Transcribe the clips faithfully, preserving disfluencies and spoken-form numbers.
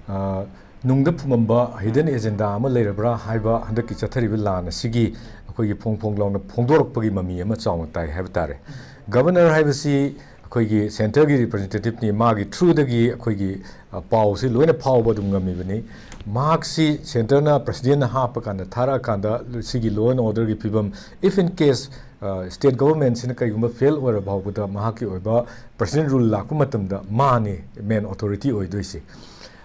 ꯑ, ꯅꯨꯡꯗ ꯐꯨꯝꯃꯝꯕ hidden agenda ꯑꯃ ꯂꯩꯔꯕ꯭ꯔꯥ ꯍꯥꯏꯕ ꯍꯟꯗꯛꯀꯤ ꯆꯠꯊꯔꯤꯕ ꯂꯥꯟ ꯑꯁꯤꯒꯤ ꯑꯩꯈꯣꯏꯒꯤ ꯐꯣꯡ ꯐꯣꯡ ꯂꯥꯎꯅ ꯐꯣꯡꯗꯣꯔꯛꯄꯒꯤ ꯃꯃꯤ ꯑꯃ ꯆꯥꯎꯅ ꯇꯥꯏ ꯍꯥꯏꯕ ꯇꯥꯔꯦ꯫ ꯒꯕꯔꯅꯔ ꯍꯥꯏꯕꯁꯤ ꯑꯩꯈꯣꯏꯒꯤ centreꯒꯤ representativeꯅꯤ, ꯃꯥꯒꯤ throughꯗꯒꯤ ꯑꯩꯈꯣꯏꯒꯤ, ꯑ, ꯄꯥꯎꯁꯤ ꯂꯣꯏꯅ ꯐꯥꯎꯕ ꯑꯗꯨꯝ ꯉꯝꯃꯤꯕꯅꯤ꯫ ꯃꯍꯥꯛꯁꯤ centreꯅ presidentꯅ ꯍꯥꯞꯄ ꯀꯥꯟꯗ, ꯊꯥꯔꯛꯑꯀꯥꯟꯗ ꯁꯤꯒꯤ law and orderꯒꯤ ꯐꯤꯕꯝ, if in case, ꯑ, state governmentꯁꯤꯅ ꯀꯩꯒꯨꯝꯕ fail ꯑꯣꯏꯔ ꯐꯥꯎꯕꯗ ꯃꯍꯥꯛꯀꯤ ꯑꯣꯏꯕ president rule ꯂꯥꯛꯄ ꯃꯇꯝꯗ ꯃꯥꯅꯤ main authority ꯑꯣꯏꯗꯣꯏꯁꯤ꯫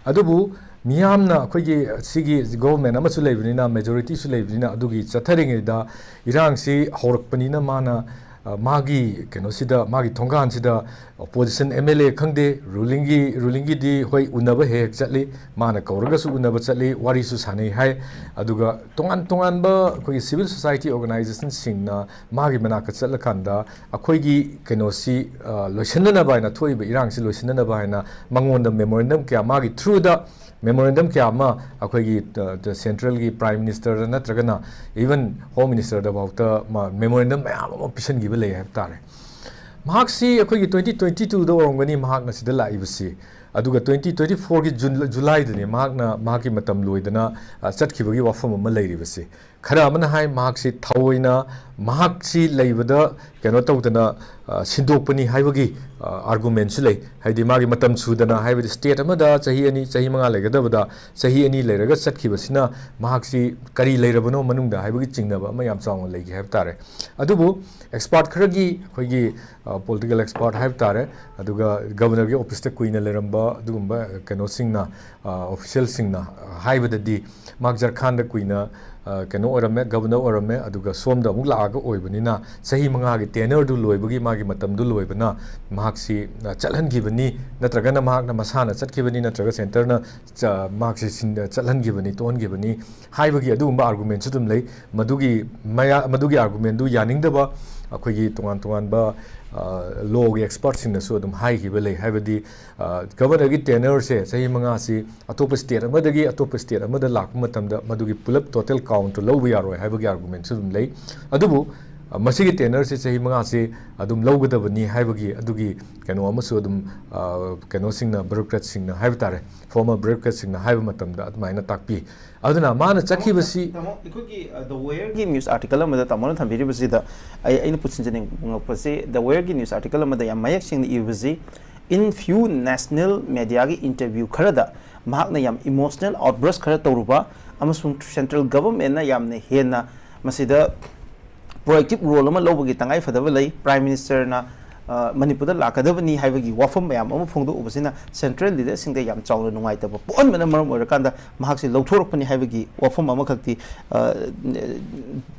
ꯑꯗꯨꯕꯨ ꯃꯤꯌꯥꯝꯅ ꯑꯩꯈꯣꯏꯒꯤ ꯁꯤꯒꯤ government ꯑꯃꯁꯨ ꯂꯩꯕꯅꯤꯅ, majorityꯁꯨ ꯂꯩꯕꯅꯤꯅ, ꯑꯗꯨꯒꯤ ꯆꯠꯊꯔꯤꯉꯩꯗ ꯏꯔꯥꯡꯁꯤ ꯍꯧꯔꯛꯄꯅꯤꯅ ꯃꯥꯅ, ꯑ, ꯃꯥꯒꯤ ꯀꯩꯅꯣꯁꯤꯗ, ꯃꯥꯒꯤ ꯊꯣꯡꯒꯥꯟꯁꯤꯗ opposition MLA ꯈꯪꯗꯦ, rulingꯒꯤ, rulingꯒꯤꯗꯤ ꯍꯣꯏ ꯎꯅꯕ ꯍꯦꯛ ꯍꯦꯛ ꯆꯠꯂꯤ, ꯃꯥꯅ ꯀꯧꯔꯒꯁꯨ ꯎꯅꯕ ꯆꯠꯂꯤ, ꯋꯥꯔꯤꯁꯨ ꯁꯥꯟꯅꯩ ꯍꯥꯏ꯫ ꯑꯗꯨꯒ ꯇꯣꯉꯥꯟ ꯇꯣꯉꯥꯟꯕ ꯑꯩꯈꯣꯏꯒꯤ civil society organizationꯁꯤꯡꯅ ꯃꯥꯒꯤ ꯃꯅꯥꯛꯇ ꯆꯠꯂꯀꯥꯟꯗ ꯑꯩꯈꯣꯏꯒꯤ ꯀꯩꯅꯣꯁꯤ, ꯑ, ꯂꯣꯏꯁꯤꯟꯅꯅꯕ ꯍꯥꯏꯅ, ꯊꯣꯛꯏꯕ ꯏꯔꯥꯡꯁꯤ ꯂꯣꯏꯁꯤꯟꯅꯅꯕ ꯍꯥꯏꯅ ꯃꯉꯣꯟꯗ memorandum ꯀꯌꯥ, ꯃꯥꯒꯤ throughꯗ memorandum ꯀꯌꯥ ꯑꯃ ꯑꯩꯈꯣꯏꯒꯤ, ꯑ, centreꯒꯤ prime ministerꯗ ꯅꯠꯇ꯭ꯔꯒꯅ even home ministerꯗ ꯐꯥꯎꯗ ꯃꯥ memorandum ꯃꯌꯥꯝ ꯑꯃ ꯄꯤꯁꯟꯈꯤꯕ ꯂꯩ ꯍꯥꯏꯕ ꯇꯥꯔꯦ꯫ ꯃꯍꯥꯛꯁꯤ ꯑꯩꯈꯣꯏꯒꯤ twenty twenty twoꯗ ꯑꯣꯏꯔꯝꯒꯅꯤ ꯃꯍꯥꯛꯅ ꯁꯤꯗ ꯂꯥꯛꯏꯕꯁꯤ, ꯑꯗꯨꯒ twenty twenty fourꯒꯤ June, Julyꯗꯅꯤ ꯃꯍꯥꯛꯅ ꯃꯍꯥꯛꯀꯤ ꯃꯇꯝ ꯂꯣꯏꯗꯅ, ꯑ, ꯆꯠꯈꯤꯕꯒꯤ ꯋꯥꯐꯝ ꯑꯃ ꯂꯩꯔꯤꯕꯁꯤ꯫ ꯈꯔ ꯑꯃꯅ ꯍꯥꯏ ꯃꯍꯥꯛꯁꯤ ꯊꯑꯣꯏꯅ ꯃꯍꯥꯛꯁꯤ ꯂꯩꯕꯗ ꯀꯩꯅꯣ ꯇꯧꯗꯅ, ꯑ, ꯁꯤꯟꯗꯣꯛꯄꯅꯤ ꯍꯥꯏꯕꯒꯤ, ꯑ, argumentꯁꯨ ꯂꯩ꯫ ꯍꯥꯏꯗꯤ ꯃꯥꯒꯤ ꯃꯇꯝ ꯁꯨꯗꯅ, ꯍꯥꯏꯕꯗꯤ state ꯑꯃꯗ ꯆꯍꯤ ꯑꯅꯤ, ꯆꯍꯤ ꯃꯉꯥ ꯂꯩꯒꯗꯕꯗ ꯆꯍꯤ ꯑꯅꯤ ꯂꯩꯔꯒ ꯆꯠꯈꯤꯕꯁꯤꯅ ꯃꯍꯥꯛꯁꯤ ꯀꯔꯤ ꯂꯩꯔꯕꯅꯣ ꯃꯅꯨꯡꯗ ꯍꯥꯏꯕꯒꯤ ꯆꯤꯡꯅꯕ ꯑꯃ ꯌꯥꯝ ꯆꯥꯎꯅ ꯂꯩꯈꯤ ꯍꯥꯏꯕ ꯇꯥꯔꯦ꯫ ꯑꯗꯨꯕꯨ expert ꯈꯔꯒꯤ, ꯑꯩꯈꯣꯏꯒꯤ, ꯑ, political expert ꯍꯥꯏꯕ ꯇꯥꯔꯦ, ꯑꯗꯨꯒ governorꯒꯤ officeꯇ ꯀꯨꯏꯅ ꯂꯩꯔꯝꯕ ꯑꯗꯨꯒꯨꯝꯕ ꯀꯩꯅꯣꯁꯤꯡꯅ, ꯑ, officialꯁꯤꯡꯅ ꯍꯥꯏꯕꯗꯗꯤ, ꯃꯍꯥꯛ ꯖꯔꯈꯥꯟꯗ ꯀꯨꯏꯅ, ꯑ, ꯀꯩꯅꯣ ꯑꯣꯏꯔꯝꯃꯦ, governor ꯑꯣꯏꯔꯝꯃꯦ, ꯑꯗꯨꯒ ꯁꯣꯝꯗ ꯑꯃꯨꯛ ꯂꯥꯛꯑꯒ ꯑꯣꯏꯕꯅꯤꯅ ꯆꯍꯤ ꯃꯉꯥꯒꯤ tenureꯗꯨ ꯂꯣꯏꯕꯒꯤ, ꯃꯥꯒꯤ ꯃꯇꯝꯗꯨ ꯂꯣꯏꯕꯅ ꯃꯍꯥꯛꯁꯤ, ꯑ, ꯆꯠꯍꯟꯈꯤꯕꯅꯤ, ꯅꯠꯇ꯭ꯔꯒꯅ ꯃꯍꯥꯛꯅ ꯃꯁꯥꯅ ꯆꯠꯈꯤꯕꯅꯤ, ꯅꯠꯇ꯭ꯔꯒ centreꯅ ꯆ-, ꯃꯍꯥꯛꯁꯤ ꯁꯤꯟ-, ꯆꯠꯍꯟꯈꯤꯕꯅꯤ, ꯇꯣꯛꯍꯟꯈꯤꯕꯅꯤ ꯍꯥꯏꯕꯒꯤ ꯑꯗꯨꯒꯨꯝꯕ argumentꯁꯨ ꯑꯗꯨꯝ ꯂꯩ꯫ ꯃꯗꯨꯒꯤ ꯃꯌꯥ-, ꯃꯗꯨꯒꯤ argumentꯗꯨ ꯌꯥꯅꯤꯡꯗꯕ ꯑꯩꯈꯣꯏꯒꯤ ꯇꯣꯉꯥꯟ ꯇꯣꯉꯥꯟꯕ, ꯑ, lawꯒꯤ expertꯁꯤꯡꯅꯁꯨ ꯑꯗꯨꯝ ꯍꯥꯏꯈꯤꯕ ꯂꯩ꯫ ꯍꯥꯏꯕꯗꯤ, ꯑ, governorꯒꯤ tenureꯁꯦ ꯆꯍꯤ ꯃꯉꯥꯁꯤ ꯑꯇꯣꯞꯄ state ꯑꯃꯗꯒꯤ ꯑꯇꯣꯞꯄ state ꯑꯃꯗ ꯂꯥꯛꯄ ꯃꯇꯝꯗ ꯃꯗꯨꯒꯤ ꯄꯨꯂꯞ total countꯇꯨ ꯂꯧꯕ ꯌꯥꯔꯣꯏ ꯍꯥꯏꯕꯒꯤ argumentꯁꯨ ꯑꯗꯨꯝ ꯂꯩ꯫ ꯑꯗꯨꯕꯨ ꯃꯁꯤꯒꯤ ꯇꯦꯅꯔꯁꯤ ꯆꯍꯤ ꯃꯉꯥꯁꯤ ꯑꯗꯨꯝ ꯂꯧꯒꯗꯕꯅꯤ ꯍꯥꯏꯕꯒꯤ ꯑꯗꯨꯒꯤ ꯀꯩꯅꯣ ꯑꯃꯁꯨ ꯑꯗꯨꯝ, ꯑ, ꯀꯩꯅꯣꯁꯤꯡꯅ, ꯕ꯭ꯌꯨꯔꯣꯀ꯭ꯔꯦꯠꯁꯤꯡꯅ ꯍꯥꯏꯕ ꯇꯥꯔꯦ, ꯐꯣꯔꯃꯔ ꯕ꯭ꯌꯨꯔꯣꯀ꯭ꯔꯦꯠꯁꯤꯡꯅ ꯍꯥꯏꯕ ꯃꯇꯝꯗ ꯑꯗꯨꯃꯥꯏꯅ ꯇꯥꯛꯄꯤ꯫ ꯑꯗꯨꯅ ꯃꯥꯅ ꯆꯠꯈꯤꯕꯁꯤ ꯇꯥꯃꯣ, ꯑꯩꯈꯣꯏꯒꯤ, ꯑ, The Wire-ꯒꯤ news article ꯑꯃꯗ ꯇꯥꯃꯣꯅ ꯊꯝꯕꯤꯔꯤꯕꯁꯤ, ꯑꯩ, ꯑꯩꯅ ꯄꯨꯁꯤꯟꯖꯅꯤꯡꯉꯛꯄꯁꯤ, The Wire-ꯒꯤ news article ꯑꯃꯗ ꯌꯥꯝ ꯃꯌꯦꯛ ꯁꯦꯡꯅ ꯏꯕꯁꯤ, "In few national media-ꯒꯤ interview ꯈꯔꯗ ꯃꯍꯥꯛꯅ ꯌꯥꯝ emotional outburst ꯈꯔ ꯇꯧꯔꯨꯕ ꯑꯃꯁꯨꯡ central government-ꯅ ꯌꯥꯝꯅ ꯍꯦꯟꯅ ꯃꯁꯤꯗ proactive role ꯑꯃ ꯂꯧꯕꯒꯤ ꯇꯉꯥꯏ ꯐꯗꯕ ꯂꯩ꯫ Prime Minister-ꯅ, ꯑ, ꯃꯅꯤꯄꯨꯔꯗ ꯂꯥꯛꯀꯗꯕꯅꯤ ꯍꯥꯏꯕꯒꯤ ꯋꯥꯐꯝ ꯃꯌꯥꯝ ꯑꯃ ꯐꯣꯡꯗꯣꯛꯎꯕꯁꯤꯅ central leader-ꯁꯤꯡꯗ ꯌꯥꯝ ꯆꯥꯎꯅ ꯅꯨꯡꯉꯥꯏꯇꯕ ꯄꯣꯛꯍꯟꯕꯅ ꯃꯔꯝ ꯑꯣꯏꯔꯀꯥꯟꯗ ꯃꯍꯥꯛꯁꯤ ꯂꯧꯊꯣꯔꯛꯄꯅꯤ ꯍꯥꯏꯕꯒꯤ ꯋꯥꯐꯝ ꯑꯃꯈꯛꯇꯤ, ꯑ,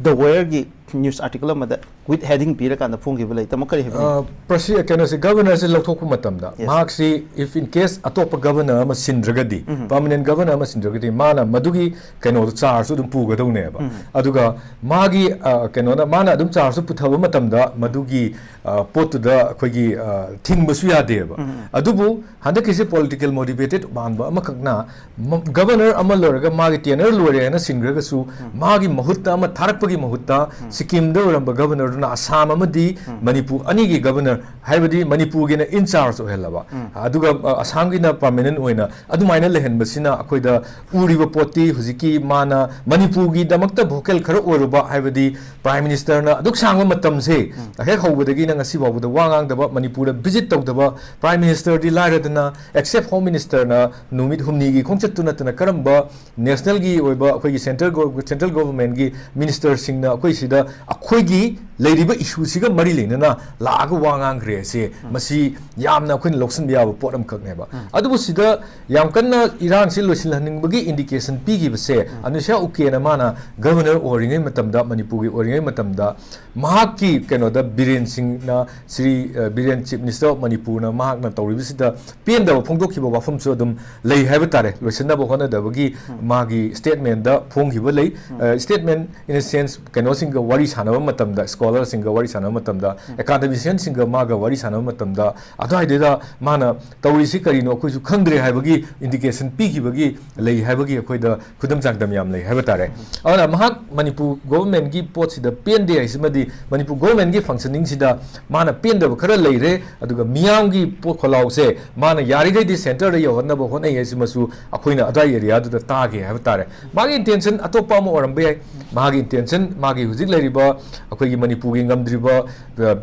The Wire-ꯒꯤ news article ꯑꯃꯗ with heading ꯄꯤꯔꯀꯥꯟꯗ ꯐꯣꯡꯈꯤꯕ ꯂꯩ꯫ ꯇꯥꯃꯣ, ꯀꯔꯤ ꯍꯥꯏꯕꯤꯅꯤꯡꯉꯤ? ꯑ, ꯄ꯭ꯔꯁꯤ-, ꯀꯩꯅꯣꯁꯦ, Governor-ꯁꯦ ꯂꯧꯊꯣꯛꯄ ꯃꯇꯝꯗ, Yes. ꯃꯍꯥꯛꯁꯤ, if in case ꯑꯇꯣꯞꯄ governor ꯑꯃ ꯁꯤꯟꯗ꯭ꯔꯒꯗꯤ, ꯎꯝ꯫ Permanent governor ꯑꯃ ꯁꯤꯟꯗ꯭ꯔꯒꯗꯤ, ꯃꯥꯅ ꯃꯗꯨꯒꯤ ꯀꯩꯅꯣꯗꯣ charge-ꯁꯨ ꯑꯗꯨꯝ ꯄꯨꯒꯗꯧꯅꯦꯕ꯫ ꯎꯝ꯫ ꯑꯗꯨꯒ ꯃꯥꯒꯤ, ꯑ, ꯀꯩꯅꯣꯅ, ꯃꯥꯅ ꯑꯗꯨꯝ charge-ꯁꯨ ꯄꯨꯊꯕ ꯃꯇꯝꯗ ꯃꯗꯨꯒꯤ, ꯑ, ꯄꯣꯠꯇꯨꯗ ꯑꯩꯈꯣꯏꯒꯤ, ꯑ, ꯊꯤꯡꯕꯁꯨ ꯌꯥꯗꯦꯕ꯫ ꯎꯝ꯫ ꯑꯗꯨꯕꯨ ꯍꯟꯗꯛꯀꯤꯁꯦ political motivated ꯃꯥꯟꯕ ꯑꯃꯈꯛꯅ, ꯃ-, governor ꯑꯃ ꯂꯣꯏꯔꯒ ꯃꯥꯒꯤ tenure ꯂꯣꯏꯔꯦꯅ ꯁꯤꯟꯈ꯭ꯔꯒꯁꯨ, ꯎꯝ꯫ ꯃꯥꯒꯤ ꯃꯍꯨꯠꯇ ꯑꯃ ꯊꯥꯔꯛꯄꯒꯤ ꯃꯍꯨꯠꯇ, ꯎꯝ꯫ ꯁꯤꯛꯀꯤꯝꯗ ꯑꯣꯏꯔꯝꯕ governor-ꯗꯨꯅ ꯑꯁꯥꯝ ꯑꯃꯗꯤ ꯎꯝ꯫ ꯃꯅꯤꯄꯨꯔ ꯑꯅꯤꯒꯤ governor, ꯍꯥꯏꯕꯗꯤ ꯃꯅꯤꯄꯨꯔꯒꯤꯅ in charge ꯑꯣꯏꯍꯜꯂꯕ, ꯎꯝ꯫ ꯑꯗꯨꯒ, ꯑ, ꯑꯁꯥꯝꯒꯤꯅ permanent ꯑꯣꯏꯅ ꯑꯗꯨꯃꯥꯏꯅ ꯂꯩꯍꯟꯕꯁꯤꯅ ꯑꯩꯈꯣꯏꯗ ꯎꯔꯤꯕ ꯄꯣꯠꯇꯤ ꯍꯧꯖꯤꯛꯀꯤ ꯃꯥꯅ ꯃꯅꯤꯄꯨꯔꯒꯤꯗꯃꯛꯇ vocal ꯈꯔ ꯑꯣꯏꯔꯨꯕ, ꯍꯥꯏꯕꯗꯤ Prime Minister-ꯅ ꯑꯗꯨꯛ ꯁꯥꯡꯕ ꯃꯇꯝꯁꯦ, ꯎꯝ꯫ ꯍꯦꯛ ꯍꯧꯕꯗꯒꯤꯅ ꯉꯁꯤ ꯐꯥꯎꯕꯗ ꯋꯥ ꯉꯥꯡꯗꯕ, ꯃꯅꯤꯄꯨꯔꯗ visit ꯇꯧꯗꯕ Prime Minister-ꯗꯤ ꯂꯥꯏꯔꯗꯅ, except Home Minister-ꯅ ꯅꯨꯃꯤꯠ ꯍꯨꯝꯅꯤꯒꯤ ꯈꯣꯡꯆꯠꯇꯨ ꯅꯠꯇꯅ ꯀꯔꯝꯕ national-ꯒꯤ ꯑꯣꯏꯕ, ꯑꯩꯈꯣꯏꯒꯤ central ꯒꯣ-, central government-ꯀꯤ minister-ꯁꯤꯡꯅ ꯑꯩꯈꯣꯏ ꯁꯤꯗ ꯑꯩꯈꯣꯏꯒꯤ ꯂꯩꯔꯤꯕ issue-ꯁꯤꯒ ꯃꯔꯤ ꯂꯩꯅꯅ ꯂꯥꯛꯑꯒ ꯋꯥ ꯉꯥꯡꯈ꯭ꯔꯦ ꯍꯥꯏꯁꯦ, ꯎꯝ꯫ ꯃꯁꯤ ꯌꯥꯝꯅ ꯑꯩꯈꯣꯏꯅ ꯂꯧꯁꯤꯟꯕ ꯌꯥꯕ ꯄꯣꯠ ꯑꯃꯈꯛꯅꯦꯕ꯫ ꯎꯝ꯫ ꯑꯗꯨꯕꯨ ꯁꯤꯗ ꯌꯥꯝ ꯀꯟꯅ ꯏꯔꯥꯡꯁꯤ ꯂꯣꯏꯁꯤꯜꯍꯟꯅꯤꯡꯕꯒꯤ indication ꯄꯤꯈꯤꯕꯁꯦ, ꯎꯝ꯫ ꯑꯅꯨꯁ꯭ꯌꯥ ꯎꯀꯦꯅ ꯃꯥꯅ governor ꯑꯣꯏꯔꯤꯉꯩ ꯃꯇꯝꯗ, ꯃꯅꯤꯄꯨꯔꯒꯤ ꯑꯣꯏꯔꯤꯉꯩ ꯃꯇꯝꯗ, ꯃꯍꯥꯛꯀꯤ ꯀꯩꯅꯣꯗ ꯕꯤꯔꯦꯟ ꯁꯤꯡꯅ, ꯁ꯭ꯔꯤ, ꯑ, ꯕꯤꯔꯦꯟ, Chief Minister of ꯃꯅꯤꯄꯨꯔꯅ ꯃꯍꯥꯛꯅ ꯇꯧꯔꯤꯕꯁꯤꯗ ꯄꯦꯟꯗꯕ ꯐꯣꯡꯗꯣꯛꯈꯤꯕ ꯋꯥꯐꯝꯁꯨ ꯑꯗꯨꯝ ꯂꯩ ꯍꯥꯏꯕ ꯇꯥꯔꯦ꯫ ꯂꯣꯏꯁꯤꯟꯅꯕ ꯍꯣꯠꯅꯗꯕꯒꯤ ꯎꯝ꯫ ꯃꯥꯒꯤ statement-ꯗ ꯐꯣꯡꯈꯤꯕ ꯂꯩ꯫ ꯎꯝ꯫ ꯑ, statement in a sense, ꯀꯩꯅꯣꯁꯤꯡꯒ ꯋꯥꯔꯤ ꯁꯥꯟꯅꯕ ꯃꯇꯝꯗ, ꯁ꯭ꯀꯣꯂꯔꯁꯤꯡꯒ ꯋꯥꯔꯤ ꯁꯥꯟꯅꯕ ꯃꯇꯝꯗ, ꯑꯦꯀꯥꯗꯃꯤꯁꯤꯌꯟꯁꯤꯡꯒ ꯃꯥꯒ ꯋꯥꯔꯤ ꯁꯥꯟꯅꯕ ꯃꯇꯝꯗ, ꯑꯗꯨꯋꯥꯏꯗꯨꯗ ꯃꯥꯅ ꯇꯧꯔꯤꯁꯤ ꯀꯔꯤꯅꯣ ꯑꯩꯈꯣꯏꯁꯨ ꯈꯪꯗ꯭ꯔꯦ ꯍꯥꯏꯕꯒꯤ ꯏꯟꯗꯤꯀꯦꯁꯟ ꯄꯤꯈꯤꯕꯒꯤ, ꯂꯩ ꯍꯥꯏꯕꯒꯤ ꯑꯩꯈꯣꯏꯗ ꯈꯨꯗꯝ ꯆꯥꯡꯗꯝ ꯌꯥꯝ ꯂꯩ ꯍꯥꯏꯕ ꯇꯥꯔꯦ꯫ ꯑꯗꯨꯅ ꯃꯍꯥꯛ ꯃꯅꯤꯄꯨꯔ ꯒꯣꯚꯔꯟꯃꯦꯟꯠꯀꯤ ꯄꯣꯠꯁꯤꯗ ꯄꯦꯟꯗꯦ ꯍꯥꯏꯁꯤꯃꯗꯤ ꯃꯅꯤꯄꯨꯔ ꯒꯣꯚꯔꯟꯃꯦꯟꯠꯀꯤ ꯐꯪꯁꯟꯅꯤꯡꯁꯤꯗ ꯃꯥꯅ ꯄꯦꯟꯗꯕ ꯈꯔ ꯂꯩꯔꯦ, ꯑꯗꯨꯒ ꯃꯤꯌꯥꯝꯒꯤ ꯄꯣꯠ ꯈꯣꯜꯂꯥꯎꯁꯦ ꯃꯥꯅ ꯌꯥꯔꯤꯈꯩꯗꯤ ꯁꯦꯟꯇꯔꯗ ꯌꯧꯍꯟꯅꯕ ꯍꯣꯠꯅꯩ ꯍꯥꯏꯁꯤꯃꯁꯨ ꯑꯩꯈꯣꯏꯅ ꯑꯗ꯭ꯋꯥꯏ ꯑꯦꯔꯤꯌꯥꯗꯨꯗ ꯇꯥꯈꯤ ꯍꯥꯏꯕ ꯇꯥꯔꯦ꯫ ꯃꯥꯒꯤ ꯏꯟꯇꯦꯟꯁꯟ ꯑꯇꯣꯞꯄ ꯑꯃ ꯑꯣꯏꯔꯝꯕ ꯌꯥꯏ꯫ ꯃꯥꯒꯤ ꯏꯟꯇꯦꯟꯁꯟ, ꯃꯥꯒꯤ ꯍꯧꯖꯤꯛ ꯂꯩꯔꯤꯕ ꯑꯩꯈꯣꯏꯒꯤ ꯃꯅꯤꯄꯨꯔꯒꯤ ꯉꯝꯗ꯭ꯔꯤꯕ,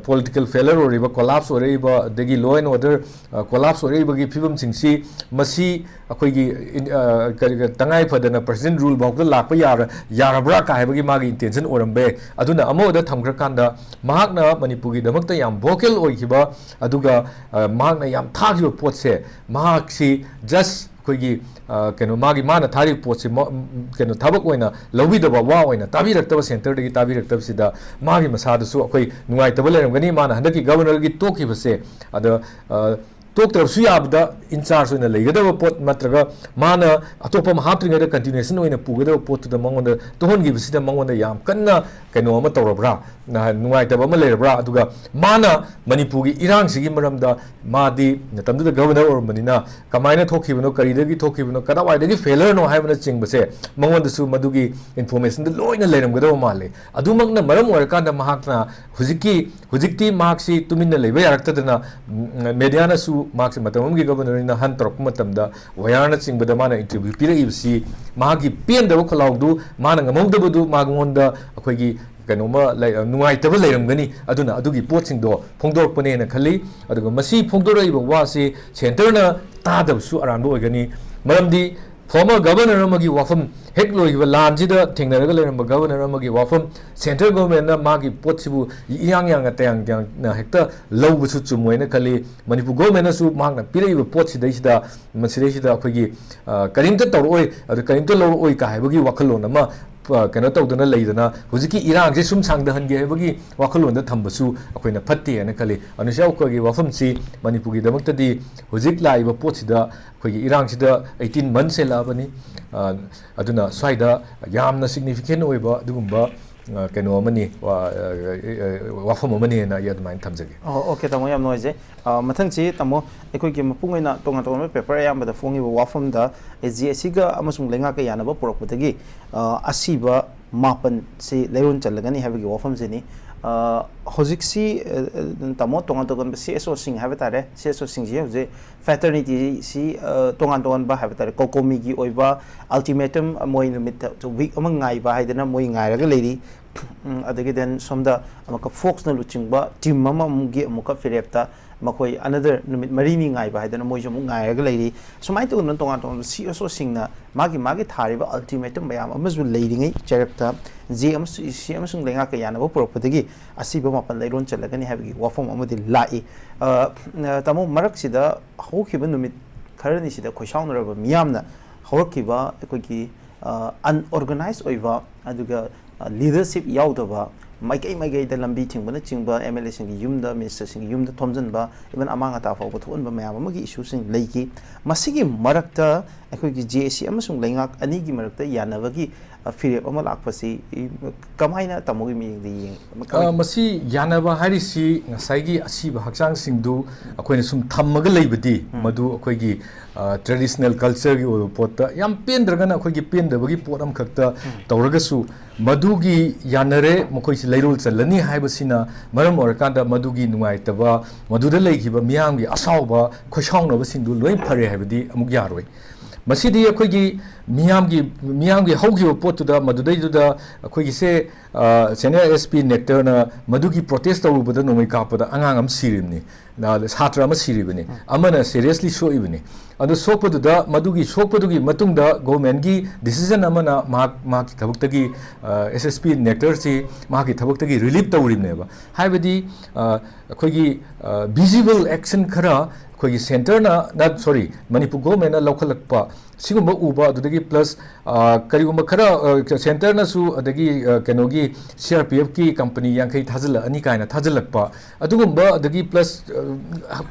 ꯄꯣꯂꯤꯇꯤꯀꯦꯜ ꯐꯦꯂꯔ ꯑꯣꯏꯔꯤꯕ, ꯀꯣꯂꯥꯞꯁ ꯑꯣꯏꯔꯛꯏꯕ, ꯑꯗꯒꯤ ꯂꯣ ꯑꯦꯟ ꯑꯣꯔꯗꯔ ꯀꯣꯂꯥꯞꯁ ꯑꯣꯏꯔꯛꯏꯕꯒꯤ ꯐꯤꯕꯝꯁꯤꯡꯁꯤ, ꯃꯁꯤ ꯑꯩꯈꯣꯏꯒꯤ ꯏꯟ-, ꯑ, ꯀꯔꯤ, ꯀꯔꯤ, ꯇꯉꯥꯏ ꯐꯗꯅ ꯄ꯭ꯔꯁꯤꯗꯦꯟ ꯔꯨꯜ ꯐꯥꯎꯗ ꯂꯥꯛꯄ ꯌꯥꯔ-, ꯌꯥꯔꯕ꯭ꯔꯥ ꯀꯥ ꯍꯥꯏꯕꯒꯤ ꯃꯥꯒꯤ ꯏꯟꯇꯦꯟꯁꯟ ꯑꯣꯏꯔꯝꯕ ꯌꯥꯏ꯫ ꯑꯗꯨꯅ ꯑꯃꯔꯣꯝꯗ ꯊꯝꯈ꯭ꯔꯀꯥꯟꯗ, ꯃꯍꯥꯛꯅ ꯃꯅꯤꯄꯨꯔꯒꯤꯗꯃꯛꯇ ꯌꯥꯝ ꯚꯣꯀꯦꯜ ꯑꯣꯏꯈꯤꯕ, ꯑꯗꯨꯒ, ꯑ, ꯃꯍꯥꯛꯅ ꯌꯥꯝ ꯊꯥꯈꯤꯕ ꯄꯣꯠꯁꯦ, ꯃꯍꯥꯛꯁꯤ ꯖꯁ ꯑꯩꯈꯣꯏꯒꯤ, ꯑ, ꯀꯩꯅꯣ, ꯃꯥꯒꯤ, ꯃꯥꯅ ꯊꯥꯔꯤꯕ ꯄꯣꯠꯁꯤ ꯃ-, ꯀꯩꯅꯣ, ꯊꯕꯛ ꯑꯣꯏꯅ ꯂꯧꯕꯤꯗꯕ, ꯋꯥ ꯑꯣꯏꯅ ꯇꯥꯕꯤꯔꯛꯇꯕ, ꯁꯦꯟꯇꯔꯗꯒꯤ ꯇꯥꯕꯤꯔꯛꯇꯕꯁꯤꯗ ꯃꯥꯒꯤ ꯃꯁꯥꯗꯁꯨ ꯑꯩꯈꯣꯏ ꯅꯨꯡꯉꯥꯏꯇꯕ ꯂꯩꯔꯝꯒꯅꯤ꯫ ꯃꯥꯅ ꯍꯟꯗꯛꯀꯤ ꯒꯕꯔꯅꯔꯒꯤ ꯇꯣꯛꯈꯤꯕꯁꯦ, ꯑꯗ, ꯑ, ꯇꯣꯛꯇ꯭ꯔꯕꯁꯨ ꯌꯥꯕꯗ ꯏꯟꯆꯥꯔꯖ ꯑꯣꯏꯅ ꯂꯩꯒꯗꯕ ꯄꯣꯠ ꯅꯠꯇ꯭ꯔꯒ ꯃꯥꯅ ꯑꯇꯣꯞꯄ ꯑꯃ ꯍꯥꯞꯇ꯭ꯔꯤꯉꯩꯗ ꯀꯟꯇꯤꯅ꯭ꯌꯨꯑꯦꯁꯟ ꯑꯣꯏꯅ ꯄꯨꯒꯗꯕ ꯄꯣꯠꯇꯨꯗ ꯃꯉꯣꯟꯗ ꯇꯣꯛꯍꯟꯈꯤꯕꯁꯤꯗ ꯃꯉꯣꯟꯗ ꯌꯥꯝ ꯀꯟꯅ ꯀꯩꯅꯣ ꯑꯃ ꯇꯧꯔꯕ꯭ꯔꯥ, ꯅ-, ꯅꯨꯡꯉꯥꯏꯇꯕ ꯑꯃ ꯂꯩꯔꯕ꯭ꯔꯥ? ꯑꯗꯨꯒ ꯃꯥꯅ ꯃꯅꯤꯄꯨꯔꯒꯤ ꯏꯔꯥꯡꯁꯤꯒꯤ ꯃꯔꯝꯗ, ꯃꯥꯗꯤ ꯃꯇꯝꯗꯨꯗ ꯒꯕꯔꯅꯔ ꯑꯣꯏꯔꯝꯕꯅꯤꯅ, ꯀꯃꯥꯏꯅ ꯊꯣꯛꯈꯤꯕꯅꯣ, ꯀꯔꯤꯗꯒꯤ ꯊꯣꯛꯈꯤꯕꯅꯣ, ꯀꯗꯥꯏꯋꯥꯏꯗꯒꯤ ꯐꯦꯂꯔꯅꯣ ꯍꯥꯏꯕꯅꯆꯤꯡꯕꯁꯦ ꯃꯉꯣꯟꯗꯁꯨ ꯃꯗꯨꯒꯤ ꯏꯟꯐꯣꯔꯃꯦꯁꯟꯗꯨ ꯂꯣꯏꯅ ꯂꯩꯔꯝꯒꯗꯕ ꯃꯥꯜꯂꯤ꯫ ꯑꯗꯨꯃꯛꯅ ꯃꯔꯝ ꯑꯣꯏꯔꯀꯥꯟꯗ ꯃꯍꯥꯛꯅ ꯍꯧꯖꯤꯛꯀꯤ, ꯍꯧꯖꯤꯛꯇꯤ ꯃꯍꯥꯛꯁꯤ ꯇꯨꯃꯤꯟꯅ ꯂꯩꯕ ꯌꯥꯔꯛꯇꯗꯅ, ꯎꯝ, ꯃꯦꯗꯤꯌꯥꯅꯁꯨ ꯃꯍꯥꯛꯁꯤ ꯃꯇꯝ ꯑꯃꯒꯤ ꯒꯕꯔꯅꯔꯅꯤꯅ ꯍꯟ ꯇꯧꯔꯛꯄ ꯃꯇꯝꯗ, ꯋꯥꯌꯥꯔꯅꯆꯤꯡꯕꯗ ꯃꯥꯅ ꯏꯟꯇꯔꯚ꯭ꯌꯨ ꯄꯤꯔꯛꯏꯕꯁꯤ ꯃꯍꯥꯛꯀꯤ ꯄꯦꯟꯗꯕ ꯈꯣꯜꯂꯥꯎꯗꯨ, ꯃꯥꯅ ꯉꯝꯍꯧꯗꯕꯗꯨ ꯃꯉꯣꯟꯗ ꯑꯩꯈꯣꯏꯒꯤ ꯀꯩꯅꯣꯝꯃ ꯂꯩ-, ꯅꯨꯡꯉꯥꯏꯇꯕ ꯂꯩꯔꯝꯒꯅꯤ꯫ ꯑꯗꯨꯅ ꯑꯗꯨꯒꯤ ꯄꯣꯠꯁꯤꯡꯗꯣ ꯐꯣꯡꯗꯣꯔꯛꯄꯅꯦꯅ ꯈꯜꯂꯤ꯫ ꯑꯗꯨꯒ ꯃꯁꯤ ꯐꯣꯡꯗꯣꯔꯛꯏꯕ ꯋꯥꯁꯤ ꯁꯦꯟꯇꯔꯅ ꯇꯥꯗꯕꯁꯨ ꯑꯔꯥꯟꯕ ꯑꯣꯏꯒꯅꯤ꯫ ꯃꯔꯝꯗꯤ ꯐꯣꯔꯃꯔ ꯒꯕꯔꯅꯔ ꯑꯃꯒꯤ ꯋꯥꯐꯝ, ꯍꯦꯛ ꯂꯣꯏꯈꯤꯕ ꯂꯥꯟꯁꯤꯗ ꯊꯦꯡꯅꯔꯒ ꯂꯩꯔꯝꯕ ꯒꯕꯔꯅꯔ ꯑꯃꯒꯤ ꯋꯥꯐꯝ, ꯁꯦꯟꯇ꯭ꯔꯦꯜ ꯒꯣꯚꯔꯟꯃꯦꯟꯠꯅ ꯃꯥꯒꯤ ꯄꯣꯠꯁꯤꯕꯨ ꯏꯌꯥꯡ ꯌꯥꯡꯅ ꯇꯌꯥꯡ ꯌꯥꯡꯅ ꯍꯦꯛꯇ ꯂꯧꯕꯁꯨ ꯆꯨꯝꯃꯣꯏꯅ ꯈꯜꯂꯤ꯫ ꯃꯅꯤꯄꯨꯔ ꯒꯣꯚꯔꯟꯃꯦꯟꯠꯅꯁꯨ ꯃꯍꯥꯛꯅ ꯄꯤꯔꯛꯏꯕ ꯄꯣꯠꯁꯤꯗꯩꯁꯤꯗ, ꯃꯁꯤꯗꯩꯁꯤꯗ ꯑꯩꯈꯣꯏꯒꯤ, ꯑ, ꯀꯔꯤꯝꯇ ꯇꯧꯔꯛꯑꯣꯏ, ꯑꯗꯨ ꯀꯔꯤꯝꯇ ꯂꯧꯔꯛꯑꯣꯏ ꯀꯥ ꯍꯥꯏꯕꯒꯤ ꯋꯥꯈꯜꯂꯣꯟ ꯑꯃ, ꯑ, ꯀꯩꯅꯣ ꯇꯧꯗꯅ ꯂꯩꯗꯅ, ꯍꯧꯖꯤꯛꯀꯤ ꯏꯔꯥꯡꯁꯦ ꯁꯨꯝ ꯁꯥꯡꯊꯍꯟꯒꯦ ꯍꯥꯏꯕꯒꯤ ꯋꯥꯈꯜꯂꯣꯟꯗ ꯊꯝꯕꯁꯨ ꯑꯩꯈꯣꯏꯅ ꯐꯠꯇꯦ ꯍꯥꯏꯅ ꯈꯜꯂꯤ꯫ ꯑꯅꯨꯁ꯭ꯌꯥ ꯎꯈꯣꯏꯒꯤ ꯋꯥꯐꯝꯁꯤ ꯃꯅꯤꯄꯨꯔꯒꯤꯗꯃꯛꯇꯗꯤ ꯍꯧꯖꯤꯛ ꯂꯥꯛꯏꯕ ꯄꯣꯠꯁꯤꯗ ꯑꯩꯈꯣꯏꯒꯤ ꯏꯔꯥꯡꯁꯤꯗ eighteen months ꯍꯦꯜꯂꯛꯑꯕꯅꯤ꯫ ꯑ, ꯑꯗꯨꯅ ꯁ꯭ꯋꯥꯏꯗ ꯌꯥꯝꯅ significant ꯑꯣꯏꯕ ꯑꯗꯨꯒꯨꯝꯕ ꯑ, ꯀꯩꯅꯣ ꯑꯃꯅꯤ, ꯋꯥ-, ꯑ, ꯑ, ꯋꯥꯐꯝ ꯑꯃꯅꯤꯅ ꯑꯩ ꯑꯗꯨꯃꯥꯏꯅ ꯊꯝꯖꯒꯦ꯫ ꯑꯣ, okay, ꯇꯥꯃꯣ, ꯌꯥꯝ ꯅꯨꯡꯉꯥꯏꯖꯩ꯫ ꯑ, ꯃꯊꯪꯁꯤ, ꯇꯥꯃꯣ, ꯑꯩꯈꯣꯏꯒꯤ ꯃꯄꯨꯡ ꯑꯣꯏꯅ ꯇꯣꯉꯥꯟ ꯇꯣꯉꯥꯟꯕ paper ꯑꯌꯥꯝꯕꯗ ꯐꯣꯡꯉꯤꯕ ꯋꯥꯐꯝꯗ, ꯑꯦ, ꯖꯦ ꯑꯦ ꯁꯤꯒ ꯑꯃꯁꯨꯡ ꯂꯩꯉꯥꯛꯀ ꯌꯥꯅꯕ ꯄꯨꯔꯛꯄꯗꯒꯤ, ꯑ, ꯑꯁꯤꯕ ꯃꯥꯄꯟꯁꯤ ꯂꯩꯔꯣꯟ ꯆꯜꯂꯒꯅꯤ ꯍꯥꯏꯕꯒꯤ ꯋꯥꯐꯝꯁꯤꯅꯤ꯫ ꯑ, ꯍꯧꯖꯤꯛꯁꯤ, ꯑ, ꯑ, ꯇꯥꯃꯣ, ꯇꯣꯉꯥꯟ ꯇꯣꯉꯥꯟꯕ ꯁꯤ ꯑꯦꯁ ꯑꯣꯁꯤꯡ ꯍꯥꯏꯕ ꯇꯥꯔꯦ, ꯁꯤ ꯑꯦꯁ ꯑꯣꯁꯤꯡꯁꯤ ꯍꯧꯖꯤꯛ fraternity ꯁꯤ, ꯑ, ꯇꯣꯉꯥꯟ ꯇꯣꯉꯥꯟꯕ ꯍꯥꯏꯕ ꯇꯥꯔꯦ, COCOMI ꯒꯤ ꯑꯣꯏꯕ ultimatum, ꯃꯣꯏ ꯅꯨꯃꯤꯠ, week ꯑꯃ ꯉꯥꯏꯕ ꯍꯥꯏꯗꯅ ꯃꯣꯏ ꯉꯥꯏꯔꯒ ꯂꯩꯔꯤ꯫ ꯎꯝ, ꯑꯗꯒꯤ then ꯁꯣꯝꯗ ꯑꯃꯨꯛꯀ ꯐꯣꯛꯁꯅ ꯂꯨꯆꯤꯡꯕ team ꯑꯃ ꯑꯃꯨꯛꯀꯤ ꯑꯃꯨꯛꯀ ꯐꯤꯔꯦꯞꯇ ꯃꯈꯣꯏ another ꯅꯨꯃꯤꯠ ꯃꯔꯤꯅꯤ ꯉꯥꯏꯕ ꯍꯥꯏꯗꯅ ꯃꯣꯏꯁꯨ ꯑꯃꯨꯛ ꯉꯥꯏꯔꯒ ꯂꯩꯔꯤ꯫ ꯁꯨꯃꯥꯏꯅ ꯇꯧꯗꯅ ꯇꯣꯉꯥꯟ ꯇꯣꯉꯥꯟꯕ ꯁꯤ ꯑꯦꯁ ꯑꯣꯁꯤꯡꯅ ꯃꯥꯒꯤ ꯃꯥꯒꯤ ꯊꯥꯔꯤꯕ ultimatum ꯃꯌꯥꯝ ꯑꯃꯁꯨ ꯂꯩꯔꯤꯉꯩ ꯆꯩꯔꯛꯇ ꯖꯦ ꯑꯃꯁꯨ ꯁꯤ ꯑꯃꯁꯨꯡ ꯂꯩꯉꯥꯛꯀ ꯌꯥꯅꯕ ꯄꯨꯔꯛꯄꯗꯒꯤ ꯑꯁꯤꯕ ꯃꯥꯄꯟ ꯂꯩꯔꯣꯟ ꯆꯜꯂꯒꯅꯤ ꯍꯥꯏꯕꯒꯤ ꯋꯥꯐꯝ ꯑꯃꯗꯤ ꯂꯥꯛꯏ꯫ ꯑ, ꯑ, ꯇꯥꯃꯣ, ꯃꯔꯛꯁꯤꯗ ꯍꯧꯈꯤꯕ ꯅꯨꯃꯤꯠ ꯈꯔꯅꯤꯁꯤꯗ ꯈꯣꯏꯁꯥꯎꯅꯔꯕ ꯃꯤꯌꯥꯝꯅ ꯍꯧꯔꯛꯈꯤꯕ ꯑꯩꯈꯣꯏꯒꯤ, ꯑ, unorganized ꯑꯣꯏꯕ, ꯑꯗꯨꯒ, ꯑ, leadership ꯌꯥꯎꯗꯕ, ꯃꯥꯏꯀꯩ ꯃꯥꯏꯀꯩꯗ ꯂꯝꯕꯤ ꯊꯤꯡꯕꯅꯆꯤꯡꯕ, ꯑꯦꯝ ꯑꯦꯜ ꯑꯦꯁꯤꯡꯒꯤ ꯌꯨꯝꯗ, ꯃꯤꯅꯤꯁꯇꯔꯁꯤꯡꯒꯤ ꯌꯨꯝꯗ ꯊꯣꯝꯖꯤꯟꯕ, even ꯑꯃꯥꯡ ꯑꯇꯥ ꯐꯥꯎꯕ ꯊꯣꯛꯍꯟꯕ ꯃꯌꯥꯝ ꯑꯃꯒꯤ ꯏꯁꯨꯁꯤꯡ ꯂꯩꯈꯤ꯫ ꯃꯁꯤꯒꯤ ꯃꯔꯛꯇ ꯑꯩꯈꯣꯏꯒꯤ ꯖꯦ ꯑꯦ ꯁꯤ ꯑꯃꯁꯨꯡ ꯂꯩꯉꯥꯛ ꯑꯅꯤꯒꯤ ꯃꯔꯛꯇ ꯌꯥꯅꯕꯒꯤ, ꯑ, ꯐꯤꯔꯦꯞ ꯑꯃ ꯂꯥꯛꯄꯁꯤ, ꯏ, ꯀꯃꯥꯏꯅ ꯇꯥꯃꯣꯒꯤ ꯃꯤꯠꯌꯦꯡꯗ ꯌꯦꯡꯉꯤ? ꯑ, ꯃꯁꯤ ꯌꯥꯅꯕ ꯍꯥꯏꯔꯤꯁꯤ ꯉꯁꯥꯏꯒꯤ ꯑꯁꯤꯕ ꯍꯛꯆꯥꯡꯁꯤꯡꯗꯨ ꯑꯩꯈꯣꯏꯅ ꯁꯨꯝ ꯊꯝꯃꯒ ꯂꯩꯕꯗꯤ, ꯃꯗꯨ ꯑꯩꯈꯣꯏꯒꯤ, ꯑ, traditional culture ꯒꯤ ꯑꯣꯏꯕ ꯄꯣꯠꯇ ꯌꯥꯝ ꯄꯦꯟꯗ꯭ꯔꯒꯅ ꯑꯩꯈꯣꯏꯒꯤ ꯄꯦꯟꯗꯕꯒꯤ ꯄꯣꯠ ꯑꯃꯈꯛꯇ ꯇꯧꯔꯒꯁꯨ, ꯃꯗꯨꯒꯤ ꯌꯥꯅꯔꯦ, ꯃꯈꯣꯏꯁꯤ ꯂꯩꯔꯣꯜ ꯆꯜꯂꯅꯤ ꯍꯥꯏꯕꯁꯤꯅ ꯃꯔꯝ ꯑꯣꯏꯔꯀꯥꯟꯗ ꯃꯗꯨꯒꯤ ꯅꯨꯡꯉꯥꯏꯇꯕ, ꯃꯗꯨꯗ ꯂꯩꯈꯤꯕ ꯃꯤꯌꯥꯝꯒꯤ ꯑꯁꯥꯎꯕ, ꯈꯣꯏꯁꯥꯎꯅꯕꯁꯤꯡꯗꯨ ꯂꯣꯏ ꯐꯔꯦ ꯍꯥꯏꯕꯗꯤ ꯑꯃꯨꯛ ꯌꯥꯔꯣꯏ꯫ ꯃꯁꯤꯗꯤ ꯑꯩꯈꯣꯏꯒꯤ ꯃꯤꯌꯥꯝꯒꯤ, ꯃꯤꯌꯥꯝꯒꯤ ꯍꯧꯈꯤꯕ ꯄꯣꯠꯇꯨꯗ, ꯃꯗꯨꯗꯩꯗꯨꯗ ꯑꯩꯈꯣꯏꯒꯤꯁꯦ, ꯑ, senior S P ꯅꯦꯛꯇꯔꯅ ꯃꯗꯨꯒꯤ protest ꯇꯧꯔꯨꯕꯗ ꯅꯣꯡꯃꯩ ꯀꯥꯞꯄꯗ ꯑꯉꯥꯡ ꯑꯃ ꯁꯤꯔꯤꯕꯅꯤ, ꯅ-, ꯁꯥꯇ꯭ꯔ ꯑꯃ ꯁꯤꯔꯤꯕꯅꯤ, ꯑꯃꯅ seriously ꯁꯣꯛꯏꯕꯅꯤ꯫ ꯑꯗꯨ ꯁꯣꯛꯄꯗꯨꯗ, ꯃꯗꯨꯒꯤ ꯁꯣꯛꯄꯗꯨꯒꯤ ꯃꯇꯨꯡꯗ government ꯀꯤ decision ꯑꯃꯅ ꯃꯍꯥꯛ, ꯃꯍꯥꯛꯀꯤ ꯊꯕꯛꯇꯒꯤ, ꯑ, S S P ꯅꯦꯛꯇꯔꯁꯤ ꯃꯍꯥꯛꯀꯤ ꯊꯕꯛꯇꯒꯤ relieve ꯇꯧꯔꯤꯕꯅꯦꯕ꯫ ꯍꯥꯏꯕꯗꯤ, ꯑ, ꯑꯩꯈꯣꯏꯒꯤ, ꯑ, visible action ꯈꯔ ꯑꯩꯈꯣꯏꯒꯤ ꯁꯦꯟꯇꯔꯅ, ꯅ, ꯁꯣꯔꯤ, ꯃꯅꯤꯄꯨꯔ ꯒꯣꯔꯃꯦꯟꯅ ꯂꯧꯈꯠꯂꯛꯄ ꯁꯤꯒꯨꯝꯕ ꯎꯕ, ꯑꯗꯨꯗꯒꯤ ꯄ꯭ꯂꯁ ꯀꯔꯤꯒꯨꯝꯕ ꯈꯔ ꯁꯦꯟꯇꯔꯅꯁꯨ, ꯑꯗꯒꯤ ꯑ, ꯀꯩꯅꯣꯒꯤ ꯁꯤ ꯑꯥꯔ ꯄꯤ ꯑꯦꯐꯀꯤ ꯀꯝꯄꯅꯤ ꯌꯥꯡꯈꯩ ꯊꯥꯖꯤꯜꯂꯛꯑꯅꯤ ꯀꯥꯏꯅ ꯊꯥꯖꯤꯜꯂꯛꯄ, ꯑꯗꯨꯒꯨꯝꯕ, ꯑꯗꯒꯤ ꯄ꯭ꯂꯁ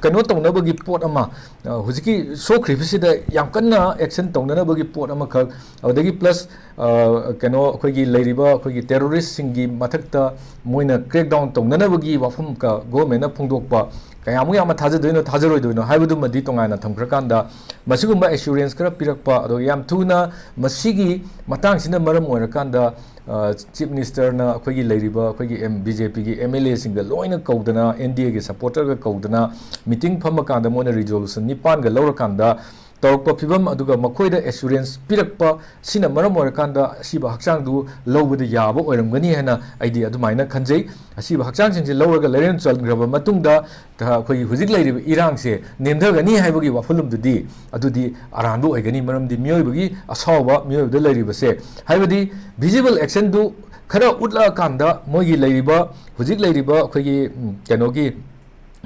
ꯀꯩꯅꯣ ꯇꯧꯅꯕꯒꯤ ꯄꯣꯠ ꯑꯃ, ꯑ, ꯍꯧꯖꯤꯛꯀꯤ ꯁꯣꯛꯈ꯭ꯔꯤꯕꯁꯤꯗ ꯌꯥꯝ ꯀꯟꯅ ꯑꯦꯛꯁꯟ ꯇꯧꯅꯅꯕꯒꯤ ꯄꯣꯠ ꯑꯃꯈꯛ, ꯑꯗꯒꯤ ꯄ꯭ꯂꯁ ꯑ, ꯀꯩꯅꯣ, ꯑꯩꯈꯣꯏꯒꯤ ꯂꯩꯔꯤꯕ ꯑꯩꯈꯣꯏꯒꯤ ꯇꯦꯔꯣꯔꯤꯁꯁꯤꯡꯒꯤ ꯃꯊꯛꯇ ꯃꯣꯏꯅ ꯀ꯭ꯔꯦꯛ ꯗꯥꯎꯟ ꯇꯧꯅꯅꯕꯒꯤ ꯋꯥꯐꯝ ꯀ-, ꯒꯣꯔꯃꯦꯟꯅ ꯐꯣꯡꯗꯣꯛꯄ, ꯀꯌꯥꯃꯨꯛ ꯌꯥꯝꯅ ꯊꯥꯖꯗꯣꯏꯅꯣ ꯊꯥꯖꯔꯣꯏꯗꯣꯏꯅꯣ ꯍꯥꯏꯕꯗꯨꯃꯗꯤ ꯇꯣꯉꯥꯟꯅ ꯊꯝꯈ꯭ꯔꯀꯥꯟꯗ, ꯃꯁꯤꯒꯨꯝꯕ ꯑꯦꯁꯨꯔꯦꯟꯁ ꯈꯔ ꯄꯤꯔꯛꯄ, ꯑꯗꯣ ꯌꯥꯝ ꯊꯨꯅ ꯃꯁꯤꯒꯤ ꯃꯇꯥꯡꯁꯤꯅ ꯃꯔꯝ ꯑꯣꯏꯔꯀꯥꯟꯗ, ꯑ, ꯆꯤꯐ ꯃꯤꯅꯤꯁꯇꯔꯅ ꯑꯩꯈꯣꯏꯒꯤ ꯂꯩꯔꯤꯕ ꯑꯩꯈꯣꯏꯒꯤ ꯑꯦꯝ-, ꯕꯤ ꯖꯦ ꯄꯤꯒꯤ ꯑꯦꯝ ꯑꯦꯜ ꯑꯦꯁꯤꯡꯒ ꯂꯣꯏꯅ ꯀꯧꯗꯅ, ꯑꯦꯟ ꯗꯤ ꯑꯦꯒꯤ ꯁꯄꯣꯔꯇꯔꯒ ꯀꯧꯗꯅ ꯃꯤꯇꯤꯡ ꯐꯝꯃꯀꯥꯟꯗ ꯃꯣꯏꯅ ꯔꯤꯖꯣꯂꯨꯁꯟ ꯅꯤꯄꯥꯟꯒ ꯂꯧꯔꯀꯥꯟꯗ ꯇꯧꯔꯛꯄ ꯐꯤꯕꯝ, ꯑꯗꯨꯒ ꯃꯈꯣꯏꯗ ꯑꯦꯁꯨꯔꯦꯟꯁ ꯄꯤꯔꯛꯄ ꯁꯤꯅ ꯃꯔꯝ ꯑꯣꯏꯔꯀꯥꯟꯗ ꯑꯁꯤꯕ ꯍꯛꯆꯥꯡꯗꯨ ꯂꯧꯕꯗ ꯌꯥꯕ ꯑꯣꯏꯔꯝꯒꯅꯤ ꯍꯥꯏꯅ ꯑꯩꯗꯤ ꯑꯗꯨꯃꯥꯏꯅ ꯈꯟꯖꯩ꯫ ꯑꯁꯤꯕ ꯍꯛꯆꯥꯡꯁꯤꯡꯁꯦ ꯂꯧꯔꯒ ꯂꯩꯔꯦꯟ ꯆꯟꯈ꯭ꯔꯕ ꯃꯇꯨꯡꯗ, ꯇ-, ꯑꯩꯈꯣꯏꯒꯤ ꯍꯧꯖꯤꯛ ꯂꯩꯔꯤꯕ ꯏꯔꯥꯡꯁꯦ ꯅꯦꯝꯊꯒꯅꯤ ꯍꯥꯏꯕꯒꯤ ꯋꯥꯐꯝꯗꯨꯗꯤ ꯑꯗꯨꯗꯤ ꯑꯔꯥꯟꯕ ꯑꯣꯏꯒꯅꯤ꯫ ꯃꯔꯝꯗꯤ ꯃꯤꯑꯣꯏꯕꯒꯤ ꯑꯁꯥꯎꯕ ꯃꯤꯑꯣꯏꯕꯗ ꯂꯩꯔꯤꯕꯁꯦ, ꯍꯥꯏꯕꯗꯤ ꯚꯤꯖꯤꯕꯜ ꯑꯦꯛꯁꯟꯗꯨ ꯈꯔ ꯎꯠꯂꯛꯑꯀꯥꯟꯗ ꯃꯣꯏꯒꯤ ꯂꯩꯔꯤꯕ, ꯍꯧꯖꯤꯛ ꯂꯩꯔꯤꯕ ꯑꯩꯈꯣꯏꯒꯤ, ꯎꯝ, ꯀꯩꯅꯣꯒꯤ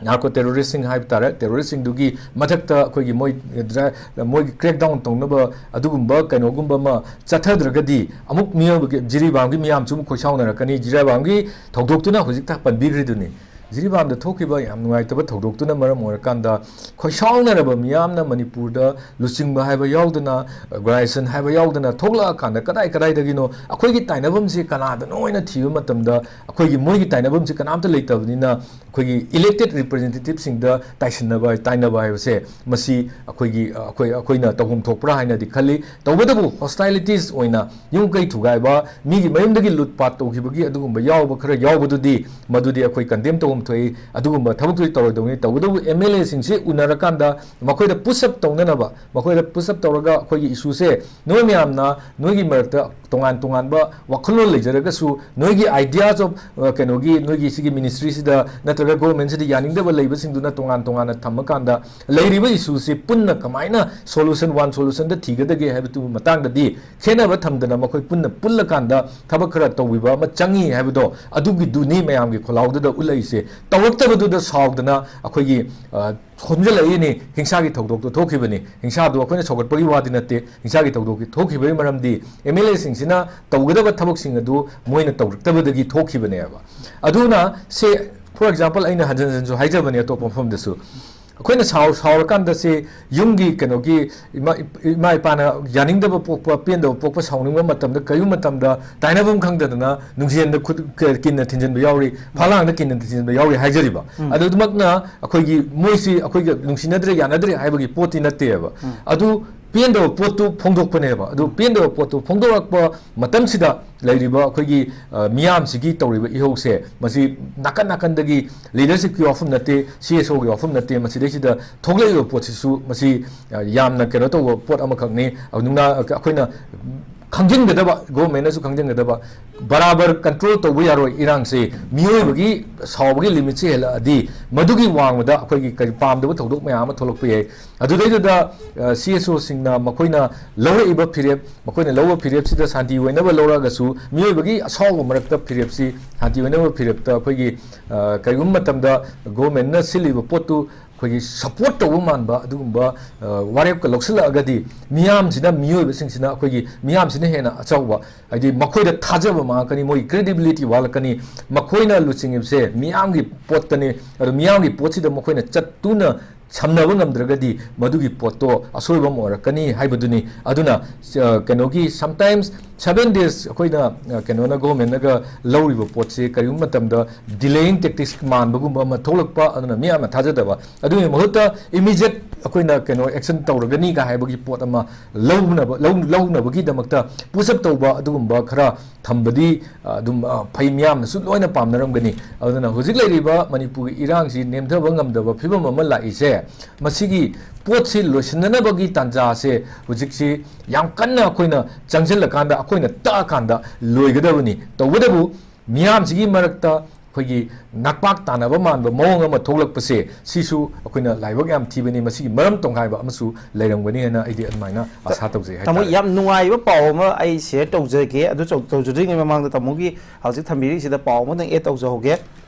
ꯅꯥꯔꯀꯣ ꯇꯦꯔꯣꯔꯤꯁꯁꯤꯡ ꯍꯥꯏꯕ ꯇꯥꯔꯦ, ꯇꯦꯔꯣꯔꯤꯁꯁꯤꯡꯗꯨꯒꯤ ꯃꯊꯛꯇ ꯑꯩꯈꯣꯏꯒꯤ ꯃꯣꯏ ꯗ꯭ꯔꯥ-, ꯃꯣꯏꯒꯤ ꯀ꯭ꯔꯦꯛ ꯗꯥꯎꯟ ꯇꯧꯅꯕ ꯑꯗꯨꯒꯨꯝꯕ ꯀꯩꯅꯣꯒꯨꯝꯕ ꯑꯃ ꯆꯠꯊꯗ꯭ꯔꯒꯗꯤ ꯑꯃꯨꯛ ꯃꯤꯑꯣꯏꯕꯒꯤ, ꯖꯤꯔꯤꯕꯥꯝꯒꯤ ꯃꯤꯌꯥꯝꯁꯨ ꯑꯃꯨꯛ ꯈꯣꯏꯁꯥꯎꯅꯔꯛꯀꯅꯤ꯫ ꯖꯤꯔꯤꯕꯥꯝꯒꯤ ꯊꯧꯗꯣꯛꯇꯨꯅ ꯍꯧꯖꯤꯛꯇ ꯄꯟꯕꯤꯈ꯭ꯔꯤꯗꯨꯅꯤ꯫ ꯖꯤꯔꯤꯕꯥꯝꯗ ꯊꯣꯛꯈꯤꯕ ꯌꯥꯝ ꯅꯨꯡꯉꯥꯏꯇꯕ ꯊꯧꯗꯣꯛꯇꯨꯅ ꯃꯔꯝ ꯑꯣꯏꯔꯀꯥꯟꯗ ꯈꯣꯏꯁꯥꯎꯅꯔꯕ ꯃꯤꯌꯥꯝꯅ ꯃꯅꯤꯄꯨꯔꯗ ꯂꯨꯆꯤꯡꯕ ꯍꯥꯏꯕ ꯌꯥꯎꯗꯅ, ꯑꯣꯔꯒꯅꯥꯏꯖꯦꯁꯟ ꯍꯥꯏꯕ ꯌꯥꯎꯗꯅ ꯊꯣꯛꯂꯛꯑꯀꯥꯟꯗ ꯀꯗꯥꯏ ꯀꯗꯥꯏꯗꯒꯤꯅꯣ ꯑꯩꯈꯣꯏꯒꯤ ꯇꯥꯏꯅꯐꯝꯁꯤ ꯀꯅꯥꯗꯅꯣ ꯍꯥꯏꯅ ꯊꯤꯕ ꯃꯇꯝꯗ ꯑꯩꯈꯣꯏꯒꯤ ꯃꯣꯏꯒꯤ ꯇꯥꯏꯅꯐꯝꯁꯤ ꯀꯅꯥꯝꯇ ꯂꯩꯇꯕꯅꯤꯅ ꯑꯩꯈꯣꯏꯒꯤ ꯏꯂꯦꯛꯇꯦꯠ ꯔꯤꯄ꯭ꯔꯖꯦꯟꯇꯦꯇꯤꯚꯁꯤꯡꯗ ꯇꯥꯏꯁꯤꯟꯅꯕ, ꯇꯥꯏꯅꯕ ꯍꯥꯏꯕꯁꯦ ꯃꯁꯤ ꯑꯩꯈꯣꯏꯒꯤ, ꯑꯩꯈꯣꯏ, ꯑꯩꯈꯣꯏꯅ ꯇꯧꯐꯝ ꯊꯣꯛꯄ꯭ꯔꯥ ꯍꯥꯏꯅꯗꯤ ꯈꯜꯂꯤ꯫ ꯇꯧꯕꯇꯕꯨ ꯍꯣꯁꯇꯥꯏꯂꯤꯇꯤꯁ ꯑꯣꯏꯅ ꯌꯨꯝ ꯀꯩ ꯊꯨꯒꯥꯏꯕ, ꯃꯤꯒꯤ ꯃꯌꯨꯝꯗꯒꯤ ꯂꯨꯠ ꯄꯥꯠ ꯇꯧꯈꯤꯕꯒꯤ ꯑꯗꯨꯒꯨꯝꯕ ꯌꯥꯎꯕ ꯈꯔ ꯌꯥꯎꯕꯗꯨꯗꯤ ꯃꯗꯨꯗꯤ ꯑꯩꯈꯣꯏ ꯀꯟꯗꯦꯝ ꯇꯧꯐꯝ ꯊꯣꯛꯏ꯫ ꯑꯗꯨꯒꯨꯝꯕ ꯊꯕꯛꯇꯨꯗꯤ ꯇꯧꯔꯣꯏꯗꯧꯅꯤ꯫ ꯇꯧꯕꯇꯕꯨ ꯑꯦꯝ ꯑꯦꯜ ꯑꯦꯁꯤꯡꯁꯤ ꯎꯅꯔꯀꯥꯟꯗ ꯃꯈꯣꯏꯗ ꯄꯨꯁ ꯑꯞ ꯇꯧꯅꯅꯕ, ꯃꯈꯣꯏꯗ ꯄꯨꯁ ꯑꯞ ꯇꯧꯔꯒ ꯑꯩꯈꯣꯏꯒꯤ ꯏꯁꯨꯁꯦ ꯅꯣꯏ ꯃꯌꯥꯝꯅ ꯅꯣꯏꯒꯤ ꯃꯔꯛꯇ ꯇꯣꯉꯥꯟ ꯇꯣꯉꯥꯟꯕ ꯋꯥꯈꯜꯂꯣꯟ ꯂꯩꯖꯔꯒꯁꯨ ꯅꯣꯏꯒꯤ ideas of, ꯑ, ꯀꯩꯅꯣꯒꯤ ꯅꯣꯏꯒꯤ ꯁꯤꯒꯤ ꯃꯤꯅꯤꯁꯇ꯭ꯔꯤꯁꯤꯗ ꯅꯠꯇ꯭ꯔꯒ ꯒꯣꯔꯃꯦꯟꯁꯤꯗ ꯌꯥꯅꯤꯡꯗꯕ ꯂꯩꯕꯁꯤꯡꯗꯨꯅ ꯇꯣꯉꯥꯟ ꯇꯣꯉꯥꯟꯅ ꯊꯝꯃꯀꯥꯟꯗ ꯂꯩꯔꯤꯕ ꯏꯁꯨꯁꯤ ꯄꯨꯟꯅ ꯀꯃꯥꯏꯅ ꯁꯣꯂꯨꯁꯟ, ꯋꯥꯟ ꯁꯣꯂꯨꯁꯟꯗ ꯊꯤꯒꯗꯒꯦ ꯍꯥꯏꯕꯗꯨ ꯃꯇꯥꯡꯗꯗꯤ ꯈꯦꯠꯅꯕ ꯊꯝꯗꯅ ꯃꯈꯣꯏ ꯄꯨꯟꯅ ꯄꯨꯜꯂꯀꯥꯟꯗ ꯊꯕꯛ ꯈꯔ ꯇꯧꯕꯤꯕ ꯑꯃ ꯆꯪꯉꯤ ꯍꯥꯏꯕꯗꯣ ꯑꯗꯨꯒꯤꯗꯨꯅꯤ ꯃꯌꯥꯝꯒꯤ ꯈꯣꯜꯂꯥꯎꯗꯨꯗ ꯎꯠꯂꯛꯏꯁꯦ꯫ ꯇꯧꯔꯛꯇꯕꯗꯨꯗ ꯁꯥꯎꯗꯅ ꯑꯩꯈꯣꯏꯒꯤ, ꯑ, ꯈꯣꯝꯖꯤꯜꯂꯛꯏꯅꯤ, ꯍꯤꯡꯁꯥꯒꯤ ꯊꯧꯗꯣꯛꯇꯣ ꯊꯣꯛꯈꯤꯕꯅꯤ꯫ ꯍꯤꯡꯁꯥꯗꯨ ꯑꯩꯈꯣꯏꯅ ꯁꯧꯒꯠꯄꯒꯤ ꯋꯥꯗꯤ ꯅꯠꯇꯦ, ꯍꯤꯡꯁꯥꯒꯤ ꯊꯧꯗꯣꯛꯇꯤ ꯊꯣꯛꯈꯤꯕꯒꯤ ꯃꯔꯝꯗꯤ ꯑꯦꯝ ꯑꯦꯜ ꯑꯦꯁꯤꯡꯁꯤꯅ ꯇꯧꯒꯗꯕ ꯊꯕꯛꯁꯤꯡ ꯑꯗꯨ ꯃꯣꯏꯅ ꯇꯧꯔꯛꯇꯕꯗꯒꯤ ꯊꯣꯛꯈꯤꯕꯅꯦꯕ꯫ ꯑꯗꯨꯅ ꯁꯦ, for example, ꯑꯩꯅ ꯍꯟꯖꯤꯟ ꯍꯟꯖꯤꯟꯁꯨ ꯍꯥꯏꯖꯕꯅꯤ ꯑꯇꯣꯞꯄ ꯃꯐꯝꯗꯁꯨ, ꯑꯩꯈꯣꯏꯅ ꯁꯥꯎ-, ꯁꯥꯎꯔꯀꯥꯟꯗ ꯁꯤ ꯌꯨꯝꯒꯤ ꯀꯩꯅꯣꯒꯤ ꯏꯃꯥ, ꯏꯃꯥ ꯏꯄꯥꯅ ꯌꯥꯅꯤꯡꯗꯕ ꯄꯣꯛꯄ, ꯄꯦꯟꯗꯕ ꯄꯣꯛꯄ, ꯁꯥꯎꯅꯤꯡꯕ ꯃꯇꯝꯗ ꯀꯔꯤꯒꯨꯝꯕ ꯃꯇꯝꯗ ꯇꯥꯏꯅꯐꯝ ꯈꯪꯗꯗꯅ ꯅꯨꯡꯖꯦꯟꯗ ꯈꯨꯠ ꯀ-, ꯀꯤꯟꯅ ꯊꯤꯟꯖꯤꯟꯕ ꯌꯥꯎꯔꯤ, ꯐꯥꯂꯥꯡꯗ ꯀꯤꯟꯅ ꯊꯤꯟꯖꯤꯟꯕ ꯌꯥꯎꯔꯤ ꯍꯥꯏꯖꯔꯤꯕ꯫ ꯎꯝ꯫ ꯑꯗꯨꯃꯛꯅ ꯑꯩꯈꯣꯏꯒꯤ ꯃꯣꯏꯁꯤ ꯑꯩꯈꯣꯏꯒ ꯅꯨꯡꯁꯤꯅꯗ꯭ꯔꯦ, ꯌꯥꯅꯗ꯭ꯔꯦ ꯍꯥꯏꯕꯒꯤ ꯄꯣꯠꯇꯤ ꯅꯠꯇꯦꯕ꯫ ꯎꯝ꯫ ꯑꯗꯨ ꯄꯦꯟꯗꯕ ꯄꯣꯠꯇꯨ ꯐꯣꯡꯗꯣꯛꯄꯅꯦꯕ꯫ ꯑꯗꯨ ꯄꯦꯟꯗꯕ ꯄꯣꯠꯇꯨ ꯐꯣꯡꯗꯣꯔꯛꯄ ꯃꯇꯝꯁꯤꯗ ꯂꯩꯔꯤꯕ ꯑꯩꯈꯣꯏꯒꯤ, ꯑ, ꯃꯤꯌꯥꯝꯁꯤꯒꯤ ꯇꯧꯔꯤꯕ ꯏꯍꯧꯁꯦ, ꯃꯁꯤ ꯅꯥꯀꯟ ꯅꯥꯀꯟꯗꯒꯤ ꯂꯤꯗꯔꯁꯤꯞꯀꯤ ꯋꯥꯐꯝ ꯅꯠꯇꯦ, ꯁꯤ ꯑꯦꯁ ꯑꯣꯒꯤ ꯋꯥꯐꯝ ꯅꯠꯇꯦ, ꯃꯁꯤꯗꯩꯁꯤꯗ ꯊꯣꯛꯂꯛꯏꯕ ꯄꯣꯠꯁꯤꯁꯨ ꯃꯁꯤ, ꯑ, ꯌꯥꯝꯅ ꯀꯩꯅꯣ ꯇꯧꯕ ꯄꯣꯠ ꯑꯃꯈꯛꯅꯤ꯫ ꯑꯗꯨꯅ ꯑꯩꯈꯣꯏꯅ ꯈꯪꯖꯤꯟꯒꯗꯕ, ꯒꯣꯚꯔꯟꯃꯦꯟꯠꯅꯁꯨ ꯈꯪꯖꯤꯟꯒꯗꯕ, ꯕꯔꯥꯕꯔ ꯀꯟꯇ꯭ꯔꯣꯜ ꯇꯧꯕ ꯌꯥꯔꯣꯏ ꯏꯔꯥꯡꯁꯦ꯫ ꯃꯤꯑꯣꯏꯕꯒꯤ ꯁꯥꯎꯕꯒꯤ ꯂꯤꯃꯤꯠꯁꯦ ꯍꯦꯜꯂꯛꯑꯗꯤ ꯃꯗꯨꯒꯤ ꯋꯥꯡꯃꯗ ꯑꯩꯈꯣꯏꯒꯤ ꯀꯔꯤ ꯄꯥꯝꯗꯕ ꯊꯧꯗꯣꯛ ꯃꯌꯥꯝ ꯑꯃ ꯊꯣꯛꯂꯛꯄ ꯌꯥꯏ꯫ ꯑꯗꯨꯗꯩꯗꯨꯗ, ꯑ, ꯁꯤ ꯑꯦꯁ ꯑꯣꯁꯤꯡꯅ ꯃꯈꯣꯏꯅ ꯂꯧꯔꯛꯏꯕ ꯐꯤꯔꯦꯞ, ꯃꯈꯣꯏꯅ ꯂꯧꯕ ꯐꯤꯔꯦꯞꯁꯤꯗ ꯁꯥꯟꯇꯤ ꯑꯣꯏꯅꯕ ꯂꯧꯔꯛꯑꯒꯁꯨ, ꯃꯤꯑꯣꯏꯕꯒꯤ ꯑꯁꯥꯎꯕ ꯃꯔꯛꯇ ꯐꯤꯔꯦꯞꯁꯤ, ꯁꯥꯟꯇꯤ ꯑꯣꯏꯅꯕ ꯐꯤꯔꯦꯞꯇ ꯑꯩꯈꯣꯏꯒꯤ, ꯑ, ꯀꯔꯤꯒꯨꯝꯕ ꯃꯇꯝꯗ ꯒꯣꯚꯔꯟꯃꯦꯟꯠꯅ ꯁꯤꯜꯂꯤꯕ ꯄꯣꯠꯇꯨ ꯑꯩꯈꯣꯏꯒꯤ ꯁꯄꯣꯔꯠ ꯇꯧꯕ ꯃꯥꯟꯕ ꯑꯗꯨꯒꯨꯝꯕ, ꯑ, ꯋꯥꯔꯦꯞꯀ ꯂꯧꯁꯤꯜꯂꯛꯑꯒꯗꯤ, ꯃꯤꯌꯥꯝꯁꯤꯅ, ꯃꯤꯑꯣꯏꯕꯁꯤꯡꯁꯤꯅ, ꯑꯩꯈꯣꯏꯒꯤ ꯃꯤꯌꯥꯝꯁꯤꯅ ꯍꯦꯟꯅ ꯑꯆꯧꯕ, ꯍꯥꯏꯗꯤ ꯃꯈꯣꯏꯗ ꯊꯥꯖꯕ ꯃꯥꯡꯉꯛꯀꯅꯤ, ꯃꯣꯏꯒꯤ ꯀ꯭ꯔꯦꯗꯤꯕꯤꯂꯤꯇꯤ ꯋꯥꯠꯂꯛꯀꯅꯤ, ꯃꯈꯣꯏꯅ ꯂꯨꯆꯤꯡꯉꯤꯕꯁꯦ ꯃꯤꯌꯥꯝꯒꯤ ꯄꯣꯠꯇꯅꯤ꯫ ꯑꯗꯣ ꯃꯤꯌꯥꯝꯒꯤ ꯄꯣꯠꯁꯤꯗ ꯃꯈꯣꯏꯅ ꯆꯠꯇꯨꯅ ꯁꯝꯅꯕ ꯉꯝꯗ꯭ꯔꯒꯗꯤ ꯃꯗꯨꯒꯤ ꯄꯣꯠꯇꯣ ꯑꯁꯣꯏꯕ ꯑꯃ ꯑꯣꯏꯔꯛꯀꯅꯤ ꯍꯥꯏꯕꯗꯨꯅꯤ꯫ ꯑꯗꯨꯅ, ꯑ, ꯀꯩꯅꯣꯒꯤ sometimes seven days ꯑꯩꯈꯣꯏꯅ, ꯑ, ꯀꯩꯅꯣꯅ, ꯒꯣꯚꯔꯟꯃꯦꯟꯠꯅꯒ ꯂꯧꯔꯤꯕ ꯄꯣꯠꯁꯦ ꯀꯔꯤꯒꯨꯝꯕ ꯃꯇꯝꯗ ꯗꯤꯂꯦꯌꯤꯡ ꯇꯦꯛꯇꯤꯛꯁ ꯃꯥꯟꯕꯒꯨꯝꯕ ꯑꯃ ꯊꯣꯛꯂꯛꯄ, ꯑꯗꯨꯅ ꯃꯤꯌꯥꯝꯅ ꯊꯥꯖꯗꯕ꯫ ꯑꯗꯨꯒꯤ ꯃꯍꯨꯠꯇ ꯏꯃꯤꯗꯤꯌꯦꯠ ꯑꯩꯈꯣꯏꯅ ꯀꯩꯅꯣ ꯑꯦꯛꯁꯟ ꯇꯧꯔꯒꯅꯤꯒ ꯍꯥꯏꯕꯒꯤ ꯄꯣꯠ ꯑꯃ ꯂꯧꯅꯕ, ꯂꯧ-, ꯂꯧꯅꯕꯒꯤꯗꯃꯛꯇ ꯄꯨꯁ ꯑꯞ ꯇꯧꯕ ꯑꯗꯨꯒꯨꯝꯕ ꯈꯔ ꯊꯝꯕꯗꯤ, ꯑ, ꯑꯗꯨꯝ, ꯑ, ꯐꯩ, ꯃꯤꯌꯥꯝꯅꯁꯨ ꯂꯣꯏꯅ ꯄꯥꯝꯅꯔꯝꯒꯅꯤ꯫ ꯑꯗꯨꯅ ꯍꯧꯖꯤꯛ ꯂꯩꯔꯤꯕ ꯃꯅꯤꯄꯨꯔꯒꯤ ꯏꯔꯥꯡꯁꯤ ꯅꯦꯝꯊꯕ ꯉꯝꯗꯕ ꯐꯤꯕꯝ ꯑꯃ ꯂꯥꯛꯏꯁꯦ, ꯃꯁꯤꯒꯤ ꯄꯣꯠꯁꯤ ꯂꯣꯏꯁꯤꯟꯅꯅꯕꯒꯤ ꯇꯥꯟꯖꯥꯁꯦ ꯍꯧꯖꯤꯛꯁꯤ ꯌꯥꯝ ꯀꯟꯅ ꯑꯩꯈꯣꯏꯅ ꯆꯪꯁꯤꯜꯂꯀꯥꯟꯗ, ꯑꯩꯈꯣꯏꯅ ꯇꯛꯑꯀꯥꯟꯗ ꯂꯣꯏꯒꯗꯕꯅꯤ꯫ ꯇꯧꯕꯇꯕꯨ ꯃꯤꯌꯥꯝꯁꯤꯒꯤ ꯃꯔꯛꯇ ꯑꯩꯈꯣꯏꯒꯤ ꯅꯥꯛꯄꯥꯛ ꯇꯥꯟꯅꯕ ꯃꯥꯟꯕ ꯃꯑꯣꯡ ꯑꯃ ꯊꯣꯛꯂꯛꯄꯁꯦ, ꯁꯤꯁꯨ ꯑꯩꯈꯣꯏꯅ ꯂꯥꯏꯕꯛ ꯌꯥꯝ ꯊꯤꯕꯅꯤ꯫ ꯃꯁꯤꯒꯤ ꯃꯔꯝ ꯇꯣꯡꯈꯥꯏꯕ ꯑꯃꯁꯨ ꯂꯩꯔꯝꯒꯅꯤ ꯍꯥꯏꯅ ꯑꯩꯗꯤ ꯑꯗꯨꯃꯥꯏꯅ ꯑꯥꯁꯥ ꯇꯧꯖꯩ ꯇꯥꯃꯣ, ꯍꯥꯏꯇꯥꯔꯦ꯫ ꯌꯥꯝ ꯅꯨꯡꯉꯥꯏꯕ ꯄꯥꯎ ꯑꯃ ꯑꯩ ꯁꯤꯌꯔ ꯇꯧꯖꯒꯦ꯫ ꯑꯗꯨ ꯇꯧ-, ꯇꯧꯖꯗ꯭ꯔꯤꯉꯩ ꯃꯃꯥꯡꯗ ꯇꯥꯃꯣꯒꯤ ꯍꯧꯖꯤꯛ ꯊꯝꯕꯤꯔꯤꯁꯤꯗ ꯄꯥꯎ ꯑꯃꯗꯪ ꯑꯦꯗ ꯇꯧꯖꯍꯧꯒꯦ꯫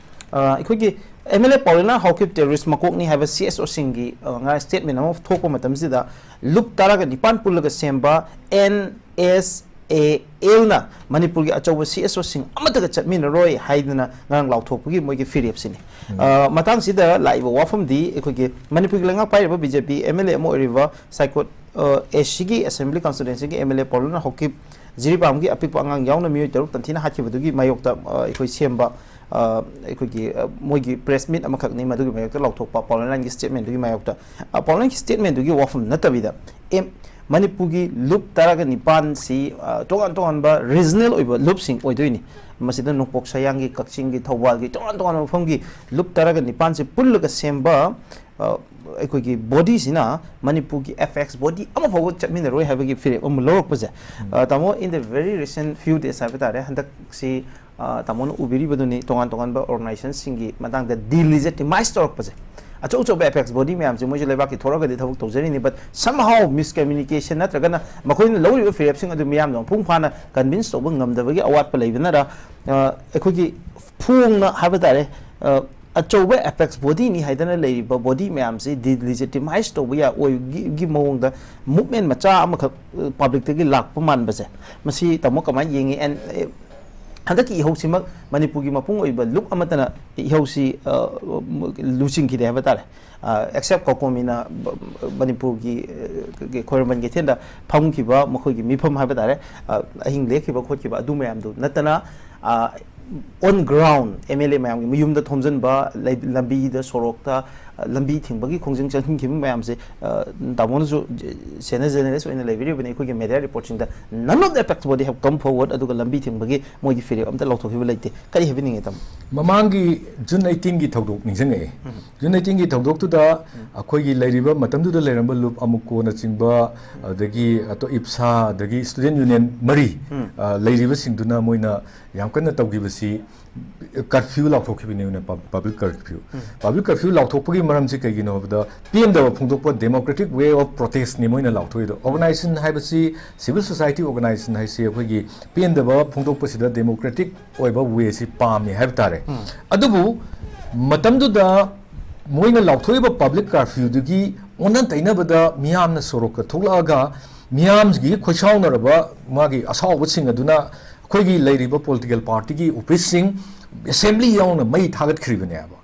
ꯑ, ꯑꯩꯈꯣꯏꯒꯤ M L A ꯄꯥꯎꯂꯦꯅꯥ Haokip terrorist ꯃꯀꯣꯛꯅꯤ ꯍꯥꯏꯕ ꯁꯤ ꯑꯦꯁ ꯑꯣꯁꯤꯡꯒꯤ, ꯑ, ꯉꯔꯥꯡ ꯁ꯭ꯇꯦꯠꯃꯦꯟ ꯑꯃ ꯊꯣꯛꯄ ꯃꯇꯝꯁꯤꯗ ꯂꯨꯞ ꯇꯔꯥꯒ ꯅꯤꯄꯥꯟ ꯄꯨꯜꯂꯒ ꯁꯦꯝꯕ ꯑꯦꯟ ꯑꯦꯁ ꯑꯦ ꯑꯦꯜꯅ ꯃꯅꯤꯄꯨꯔꯒꯤ ꯑꯆꯧꯕ ꯁꯤ ꯑꯦꯁ ꯑꯣꯁꯤꯡ ꯑꯃꯠꯇꯒ ꯆꯠꯃꯤꯟꯅꯔꯣꯏ ꯍꯥꯏꯗꯅ ꯉꯔꯥꯡ ꯂꯥꯎꯊꯣꯛꯄꯒꯤ ꯃꯣꯏꯒꯤ ꯐꯤꯔꯦꯞꯁꯤꯅꯤ꯫ ꯎꯝ꯫ ꯑ, ꯃꯇꯥꯡꯁꯤꯗ ꯂꯥꯛꯏꯕ ꯋꯥꯐꯝꯗꯤ ꯑꯩꯈꯣꯏꯒꯤ ꯃꯅꯤꯄꯨꯔꯒꯤ ꯂꯩꯉꯥꯛ ꯄꯥꯏꯔꯤꯕ B J P M L A ꯑꯃ ꯑꯣꯏꯔꯤꯕ ꯁꯥꯏꯀꯣꯠ, ꯑ, ꯑꯦꯁ ꯁꯤꯒꯤ assembly ꯀꯟꯁꯇꯤꯇ꯭ꯋꯦꯟꯁꯤꯒꯤ M L A ꯄꯥꯎꯂꯦꯅꯥ Haokip ꯖꯤꯔꯤꯕꯥꯝꯒꯤ ꯑꯄꯤꯛꯄ ꯑꯉꯥꯡ ꯌꯥꯎꯅ ꯃꯤꯑꯣꯏ ꯇꯔꯨꯛ ꯇꯝꯊꯤꯅ ꯍꯥꯠꯈꯤꯕꯗꯨꯒꯤ ꯃꯥꯌꯣꯛꯇ, ꯑ, ꯑꯩꯈꯣꯏ ꯁꯦꯝꯕ, ꯑ, ꯑꯩꯈꯣꯏꯒꯤ, ꯑ, ꯃꯣꯏꯒꯤ ꯄ꯭ꯔꯦꯁ ꯃꯤꯠ ꯑꯃꯈꯛꯅꯤ, ꯃꯗꯨꯒꯤ ꯃꯥꯌꯣꯛꯇ ꯂꯥꯎꯊꯣꯛꯄ ꯄꯥꯎꯂꯦꯅꯥꯒꯤ ꯁ꯭ꯇꯦꯠꯃꯦꯟꯗꯨꯒꯤ ꯃꯥꯌꯣꯛꯇ꯫ ꯑ, ꯄꯥꯎꯂꯦꯅꯥꯒꯤ ꯁ꯭ꯇꯦꯠꯃꯦꯟꯗꯨꯒꯤ ꯋꯥꯐꯝ ꯅꯠꯇꯕꯤꯗ, ꯑꯦꯝ-, ꯃꯅꯤꯄꯨꯔꯒꯤ ꯂꯨꯞ ꯇꯔꯥꯒ ꯅꯤꯄꯥꯟꯁꯤ, ꯑ, ꯇꯣꯉꯥꯟ ꯇꯣꯉꯥꯟꯕ ꯔꯤꯖꯅꯦꯜ ꯑꯣꯏꯕ ꯂꯨꯞꯁꯤꯡ ꯑꯣꯏꯗꯣꯏꯅꯤ꯫ ꯃꯁꯤꯗ ꯅꯣꯡꯄꯣꯛ ꯁꯌꯥꯡꯒꯤ, ꯀꯛꯆꯤꯡꯒꯤ, ꯊꯧꯕꯥꯜꯒꯤ, ꯇꯣꯉꯥꯟ ꯇꯣꯉꯥꯟꯕ ꯃꯐꯝꯒꯤ ꯂꯨꯞ ꯇꯔꯥꯒ ꯅꯤꯄꯥꯟꯁꯤ ꯄꯨꯜꯂꯒ ꯁꯦꯝꯕ, ꯑ, ꯑꯩꯈꯣꯏꯒꯤ ꯕꯣꯗꯤꯁꯤꯅ ꯃꯅꯤꯄꯨꯔꯒꯤ ꯑꯦꯄꯦꯛꯁ ꯕꯣꯗꯤ ꯑꯃꯐꯥꯎꯕ ꯆꯠꯃꯤꯟꯅꯔꯣꯏ ꯍꯥꯏꯕꯒꯤ ꯐꯤꯔꯦꯞ ꯑꯃ ꯂꯧꯔꯛꯄꯁꯦ꯫ ꯎꯝ꯫ ꯑ, ꯇꯥꯃꯣ, in the very recent few days ꯍꯥꯏꯕ ꯇꯥꯔꯦ, ꯍꯟꯗꯛꯁꯤ, ꯑ, ꯇꯥꯃꯣꯅ ꯎꯕꯤꯔꯤꯕꯗꯨꯅꯤ, ꯇꯣꯉꯥꯟ ꯇꯣꯉꯥꯟꯕ ꯑꯣꯔꯒꯅꯥꯏꯖꯦꯁꯟꯁꯤꯡꯒꯤ ꯃꯇꯥꯡꯗ ꯗꯤꯂꯤꯖꯤꯇꯤꯃꯥꯏꯁ ꯇꯧꯔꯛꯄꯁꯦ꯫ ꯑꯆꯧ ꯑꯆꯧꯕ ꯑꯦꯄꯦꯛꯁ ꯕꯣꯗꯤ ꯃꯌꯥꯝꯁꯦ ꯃꯣꯏꯁꯨ ꯂꯩꯕꯥꯛꯀꯤ ꯊꯣꯛꯂꯒꯗꯤ ꯊꯕꯛ ꯇꯧꯖꯔꯤꯅꯤ, but somehow miscommunication ꯅꯠꯇ꯭ꯔꯒꯅ ꯃꯈꯣꯏꯅ ꯂꯧꯔꯤꯕ ꯐꯤꯔꯦꯞꯁꯤꯡ ꯑꯗꯨ ꯃꯤꯌꯥꯝꯗ ꯃꯄꯨꯡ ꯐꯥꯅ ꯀꯟꯚꯤꯟꯁ ꯇꯧꯕ ꯉꯝꯗꯕꯒꯤ ꯑꯋꯥꯠꯄ ꯂꯩꯕꯅꯔ, ꯑ, ꯑꯩꯈꯣꯏꯒꯤ ꯐꯣꯡꯅ ꯍꯥꯏꯕ ꯇꯥꯔꯦ, ꯑ, ꯑꯆꯧꯕ ꯑꯦꯄꯦꯛꯁ ꯕꯣꯗꯤꯅꯤ ꯍꯥꯏꯗꯅ ꯂꯩꯔꯤꯕ ꯕꯣꯗꯤ ꯃꯌꯥꯝꯁꯤ ꯗꯤꯂꯤꯖꯤꯇꯤꯃꯥꯏꯁ ꯇꯧꯕ ꯌꯥ-, ꯑꯣꯏꯒꯤ-, ꯒꯤ ꯃꯑꯣꯡꯗ ꯃꯨꯞꯃꯦꯟ ꯃꯆꯥ ꯑꯃꯈꯛ, ꯑ, ꯄꯕ꯭ꯂꯤꯛꯇꯒꯤ ꯂꯥꯛꯄ ꯃꯥꯟꯕꯁꯦ, ꯃꯁꯤ ꯇꯥꯃꯣ ꯀꯃꯥꯏꯅ ꯌꯦꯡꯉꯤ? And, ꯑ, ꯍꯟꯗꯛꯀꯤ ꯏꯍꯧꯁꯤꯃꯛ ꯃꯅꯤꯄꯨꯔꯒꯤ ꯃꯄꯨꯡ ꯑꯣꯏꯕ ꯂꯨꯞ ꯑꯃꯠꯇꯅ ꯏꯍꯧꯁꯤ, ꯑ, ꯂꯨꯆꯤꯡꯈꯤꯗꯦ ꯍꯥꯏꯕ ꯇꯥꯔꯦ꯫ ꯑ, ꯑꯦꯛꯁꯦꯞ ꯀꯣꯀꯣꯃꯤꯅ ꯕ-, ꯃꯅꯤꯄꯨꯔꯒꯤ, ꯑ, ꯈꯣꯏꯔꯝꯕꯟ ꯀꯩꯊꯦꯜꯗ ꯐꯝꯈꯤꯕ ꯃꯈꯣꯏꯒꯤ ꯃꯤꯐꯝ ꯍꯥꯏꯕ ꯇꯥꯔꯦ, ꯑ, ꯑꯍꯤꯡ ꯂꯦꯛꯈꯤꯕ ꯈꯣꯠꯈꯤꯕ ꯑꯗꯨ ꯃꯌꯥꯝꯗꯨ ꯅꯠꯇꯅ, ꯑ, on ground M L A ꯃꯌꯥꯝꯒꯤ ꯃꯌꯨꯝꯗ ꯊꯣꯝꯖꯤꯟꯕ, ꯂꯩ-, ꯂꯝꯕꯤꯗ, ꯁꯣꯔꯣꯛꯇ, ꯑ, ꯂꯝꯕꯤ ꯊꯤꯡꯕꯒꯤ ꯈꯣꯡꯖꯪ ꯆꯪꯍꯟꯈꯤꯕ ꯃꯌꯥꯝꯁꯦ, ꯑ, ꯇꯥꯃꯣꯅꯁꯨ ꯁꯦꯅꯤꯌꯔ ꯖꯔꯅꯦꯂꯤꯁ ꯑꯣꯏꯅ ꯂꯩꯕꯤꯔꯤꯕꯅꯤ, ꯑꯩꯈꯣꯏꯒꯤ media ꯔꯤꯄꯣꯔꯠꯁꯤꯡꯗ none of the apex body have come forward, ꯑꯗꯨꯒ ꯂꯝꯕꯤ ꯊꯤꯡꯕꯒꯤ ꯃꯣꯏꯒꯤ ꯐꯤꯔꯦꯞ ꯑꯝꯇ ꯂꯧꯊꯣꯛꯈꯤꯕ ꯂꯩꯇꯦ꯫ ꯀꯔꯤ ꯍꯥꯏꯕꯤꯅꯤꯡꯉꯤ, ꯇꯥꯃꯣ? ꯃꯃꯥꯡꯒꯤ ꯖꯨꯟ ꯑꯩꯠꯇꯤꯟꯒꯤ ꯊꯧꯗꯣꯛ ꯅꯤꯡꯁꯤꯡꯉꯛꯑꯦ꯫ ꯎꯝ꯫ ꯖꯨꯟ ꯑꯩꯠꯇꯤꯟꯒꯤ ꯊꯧꯗꯣꯛꯇꯨꯗ ꯎꯝ꯫ ꯑꯩꯈꯣꯏꯒꯤ ꯂꯩꯔꯤꯕ ꯃꯇꯝꯗꯨꯗ ꯂꯩꯔꯝꯕ ꯂꯨꯞ ꯑꯃꯨꯀꯣꯅꯆꯤꯡꯕ, ꯎꯝ꯫ ꯑꯗꯒꯤ ꯑꯇꯣ-, ꯏꯞꯁꯥ, ꯑꯗꯒꯤ ꯁ꯭ꯇꯨꯗꯦꯟ ꯌꯨꯅꯤꯌꯟ ꯃꯔꯤ, ꯎꯝ꯫ ꯑ, ꯂꯩꯔꯤꯕꯁꯤꯡꯗꯨꯅ ꯃꯣꯏꯅ ꯌꯥꯝ ꯀꯟꯅ ꯇꯧꯈꯤꯕꯁꯤ ꯀꯔꯐ꯭ꯌꯨ ꯂꯥꯎꯊꯣꯛꯈꯤꯕꯅꯦꯕ, ꯄꯕ-, ꯄꯕ꯭ꯂꯤꯛ ꯀꯔꯐ꯭ꯌꯨ꯫ ꯎꯝ꯫ ꯄꯕ꯭ꯂꯤꯛ ꯀꯔꯐ꯭ꯌꯨ ꯂꯥꯎꯊꯣꯛꯄꯒꯤ ꯃꯔꯝꯁꯤ ꯀꯩꯒꯤꯅꯣ ꯍꯥꯏꯕꯗ, ꯄꯦꯟꯗꯕ ꯐꯣꯡꯗꯣꯛꯄ democratic way of protest ꯅꯤ ꯃꯣꯏꯅ ꯂꯥꯎꯊꯣꯛꯏꯗꯣ꯫ Organization ꯍꯥꯏꯕꯁꯤ, civil society organization ꯍꯥꯏꯁꯤ ꯑꯩꯈꯣꯏꯒꯤ ꯄꯦꯟꯗꯕ ꯐꯣꯡꯗꯣꯛꯄꯁꯤꯗ democratic ꯑꯣꯏꯕ way ꯁꯤ ꯄꯥꯝꯃꯤ ꯍꯥꯏꯕ ꯇꯥꯔꯦ꯫ ꯑꯗꯨꯕꯨ ꯃꯇꯝꯗꯨꯗ ꯃꯣꯏꯅ ꯂꯥꯎꯊꯣꯛꯏꯕ public curfew ꯗꯨꯒꯤ ꯑꯣꯟꯅ ꯇꯩꯅꯕꯗ ꯃꯤꯌꯥꯝꯅ ꯁꯣꯔꯣꯛꯇ ꯊꯣꯛꯂꯛꯑꯒ ꯃꯤꯌꯥꯝꯒꯤ ꯈꯣꯏꯁꯥꯎꯅꯔꯕ ꯃꯥꯒꯤ ꯑꯁꯥꯎꯕꯁꯤꯡ ꯑꯗꯨꯅ ꯑꯩꯈꯣꯏꯒꯤ ꯂꯩꯔꯤꯕ political party ꯒꯤ office ꯁꯤꯡ, assembly ꯌꯥꯎꯅ ꯃꯩ ꯊꯥꯒꯠꯈ꯭ꯔꯤꯕꯅꯦꯕ꯫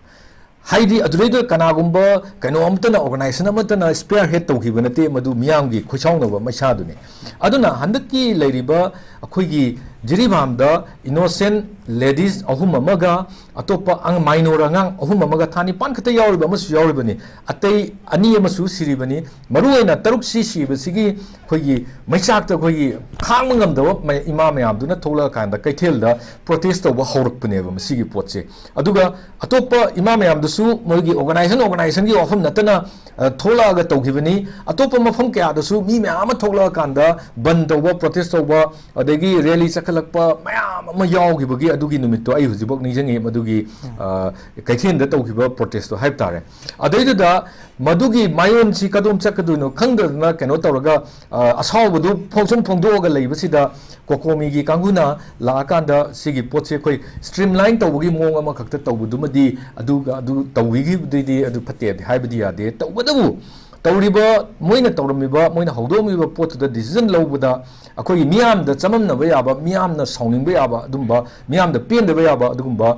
ꯍꯥꯏꯗꯤ ꯑꯗꯨꯗꯩꯗ ꯀꯅꯥꯒꯨꯝꯕ ꯀꯩꯅꯣ ꯑꯃꯠꯇꯅ, organization ꯑꯃꯠꯇꯅ spearhead ꯇꯧꯈꯤꯕ ꯅꯠꯇꯦ, ꯃꯗꯨ ꯃꯤꯌꯥꯝꯒꯤ ꯈꯣꯏꯁꯥꯎꯅꯕ ꯃꯩꯁꯥꯗꯨꯅꯤ꯫ ꯑꯗꯨꯅ ꯍꯟꯗꯛꯀꯤ ꯂꯩꯔꯤꯕ ꯑꯩꯈꯣꯏꯒꯤ ꯖꯤꯔꯤꯕꯥꯝꯗ innocent ladies ꯑꯍꯨꯝ ꯑꯃꯒ ꯑꯇꯣꯞꯄ ꯑꯉ-, minor ꯑꯉꯥꯡ ꯑꯍꯨꯝ ꯑꯃꯒ, ꯊꯥ ꯅꯤꯄꯥꯟ ꯈꯛꯇ ꯌꯥꯎꯔꯤꯕ ꯑꯃꯁꯨ ꯌꯥꯎꯔꯤꯕꯅꯤ, ꯑꯇꯩ ꯑꯅꯤ ꯑꯃꯁꯨ ꯁꯤꯔꯤꯕꯅꯤ꯫ ꯃꯔꯨꯑꯣꯏꯅ ꯇꯔꯨꯛꯁꯤ ꯁꯤꯕꯁꯤꯒꯤ ꯑꯩꯈꯣꯏꯒꯤ ꯃꯩꯆꯥꯛꯇ ꯑꯩꯈꯣꯏꯒꯤ ꯈꯥꯡꯕ ꯉꯝꯗꯕ ꯃ-, ꯏꯃꯥ ꯃꯌꯥꯝꯗꯨꯅ ꯊꯣꯛꯂꯛꯑꯀꯥꯟꯗ ꯀꯩꯊꯦꯜꯗ protest ꯇꯧꯕ ꯍꯧꯔꯛꯄꯅꯦꯕ ꯃꯁꯤꯒꯤ ꯄꯣꯠꯁꯦ꯫ ꯑꯗꯨꯒ ꯑꯇꯣꯞꯄ ꯏꯃꯥ ꯃꯌꯥꯝꯗꯨꯁꯨ ꯃꯣꯏꯒꯤ organization, organization ꯒꯤ ꯋꯥꯐꯝ ꯅꯠꯇꯅ, ꯑ, ꯊꯣꯛꯂꯛꯑꯒ ꯇꯧꯈꯤꯕꯅꯤ꯫ ꯑꯇꯣꯞꯄ ꯃꯐꯝ ꯀꯌꯥꯗꯁꯨ ꯃꯤ ꯃꯌꯥꯝ ꯑꯃ ꯊꯣꯛꯂꯛꯑꯀꯥꯟꯗ ꯕꯟ ꯇꯧꯕ, protest ꯇꯧꯕ, ꯑꯗꯒꯤ rally ꯆꯠꯈꯠꯂꯛꯄ ꯃꯌꯥꯝ ꯑꯃ ꯌꯥꯎꯈꯤꯕꯒꯤ ꯑꯗꯨꯒꯤ ꯅꯨꯃꯤꯠꯇꯣ ꯑꯩ ꯍꯧꯖꯤꯛꯐꯥꯎ ꯅꯤꯡꯁꯤꯡꯉꯤ, ꯃꯗꯨꯒꯤ, ꯑ, ꯀꯩꯊꯦꯜꯗ ꯇꯧꯈꯤꯕ protest ꯇꯣ ꯍꯥꯏꯕ ꯇꯥꯔꯦ꯫ ꯑꯗꯩꯗꯨꯗ ꯃꯗꯨꯒꯤ ꯃꯥꯏꯑꯣꯟꯁꯤ ꯀꯗꯣꯝ ꯆꯠꯀꯗꯣꯏꯅꯣ ꯈꯪꯗꯗꯅ ꯀꯩꯅꯣ ꯇꯧꯔꯒ, ꯑ, ꯑꯁꯥꯎꯕꯗꯨ ꯐꯣꯡ-, ꯁꯨꯝ ꯐꯣꯡꯗꯣꯛꯑꯒ ꯂꯩꯕꯁꯤꯗ ꯀꯣꯀꯣꯃꯤꯒꯤ ꯀꯥꯡꯕꯨꯅ ꯂꯥꯛꯑꯀꯥꯟꯗ ꯁꯤꯒꯤ ꯄꯣꯠꯁꯦ ꯑꯩꯈꯣꯏ streamline ꯇꯧꯕꯒꯤ ꯃꯑꯣꯡ ꯑꯃꯈꯛꯇ ꯇꯧꯕꯗꯨꯃꯗꯤ, ꯑꯗꯨꯒ ꯑꯗꯨ ꯇꯧꯕꯤꯈꯤꯕꯗꯨꯗꯤ ꯑꯗꯨ ꯐꯠꯇꯦ ꯍꯥꯏꯕꯗꯤ ꯌꯥꯗꯦ꯫ ꯇꯧꯕꯇꯕꯨ ꯇꯧꯔꯤꯕ, ꯃꯣꯏꯅ ꯇꯧꯔꯝꯃꯤꯕ, ꯃꯣꯏꯅ ꯍꯧꯗꯣꯛꯑꯝꯃꯤꯕ ꯄꯣꯠꯇꯨꯗ decision ꯂꯧꯕꯗ ꯑꯩꯈꯣꯏꯒꯤ ꯃꯤꯌꯥꯝꯗ ꯆꯃꯝꯅꯕ ꯌꯥꯕ, ꯃꯤꯌꯥꯝꯅ ꯁꯥꯎꯅꯤꯡꯕ ꯌꯥꯕ ꯑꯗꯨꯝꯕ, ꯃꯤꯌꯥꯝꯗ ꯄꯦꯟꯗꯕ ꯌꯥꯕ ꯑꯗꯨꯒꯨꯝꯕ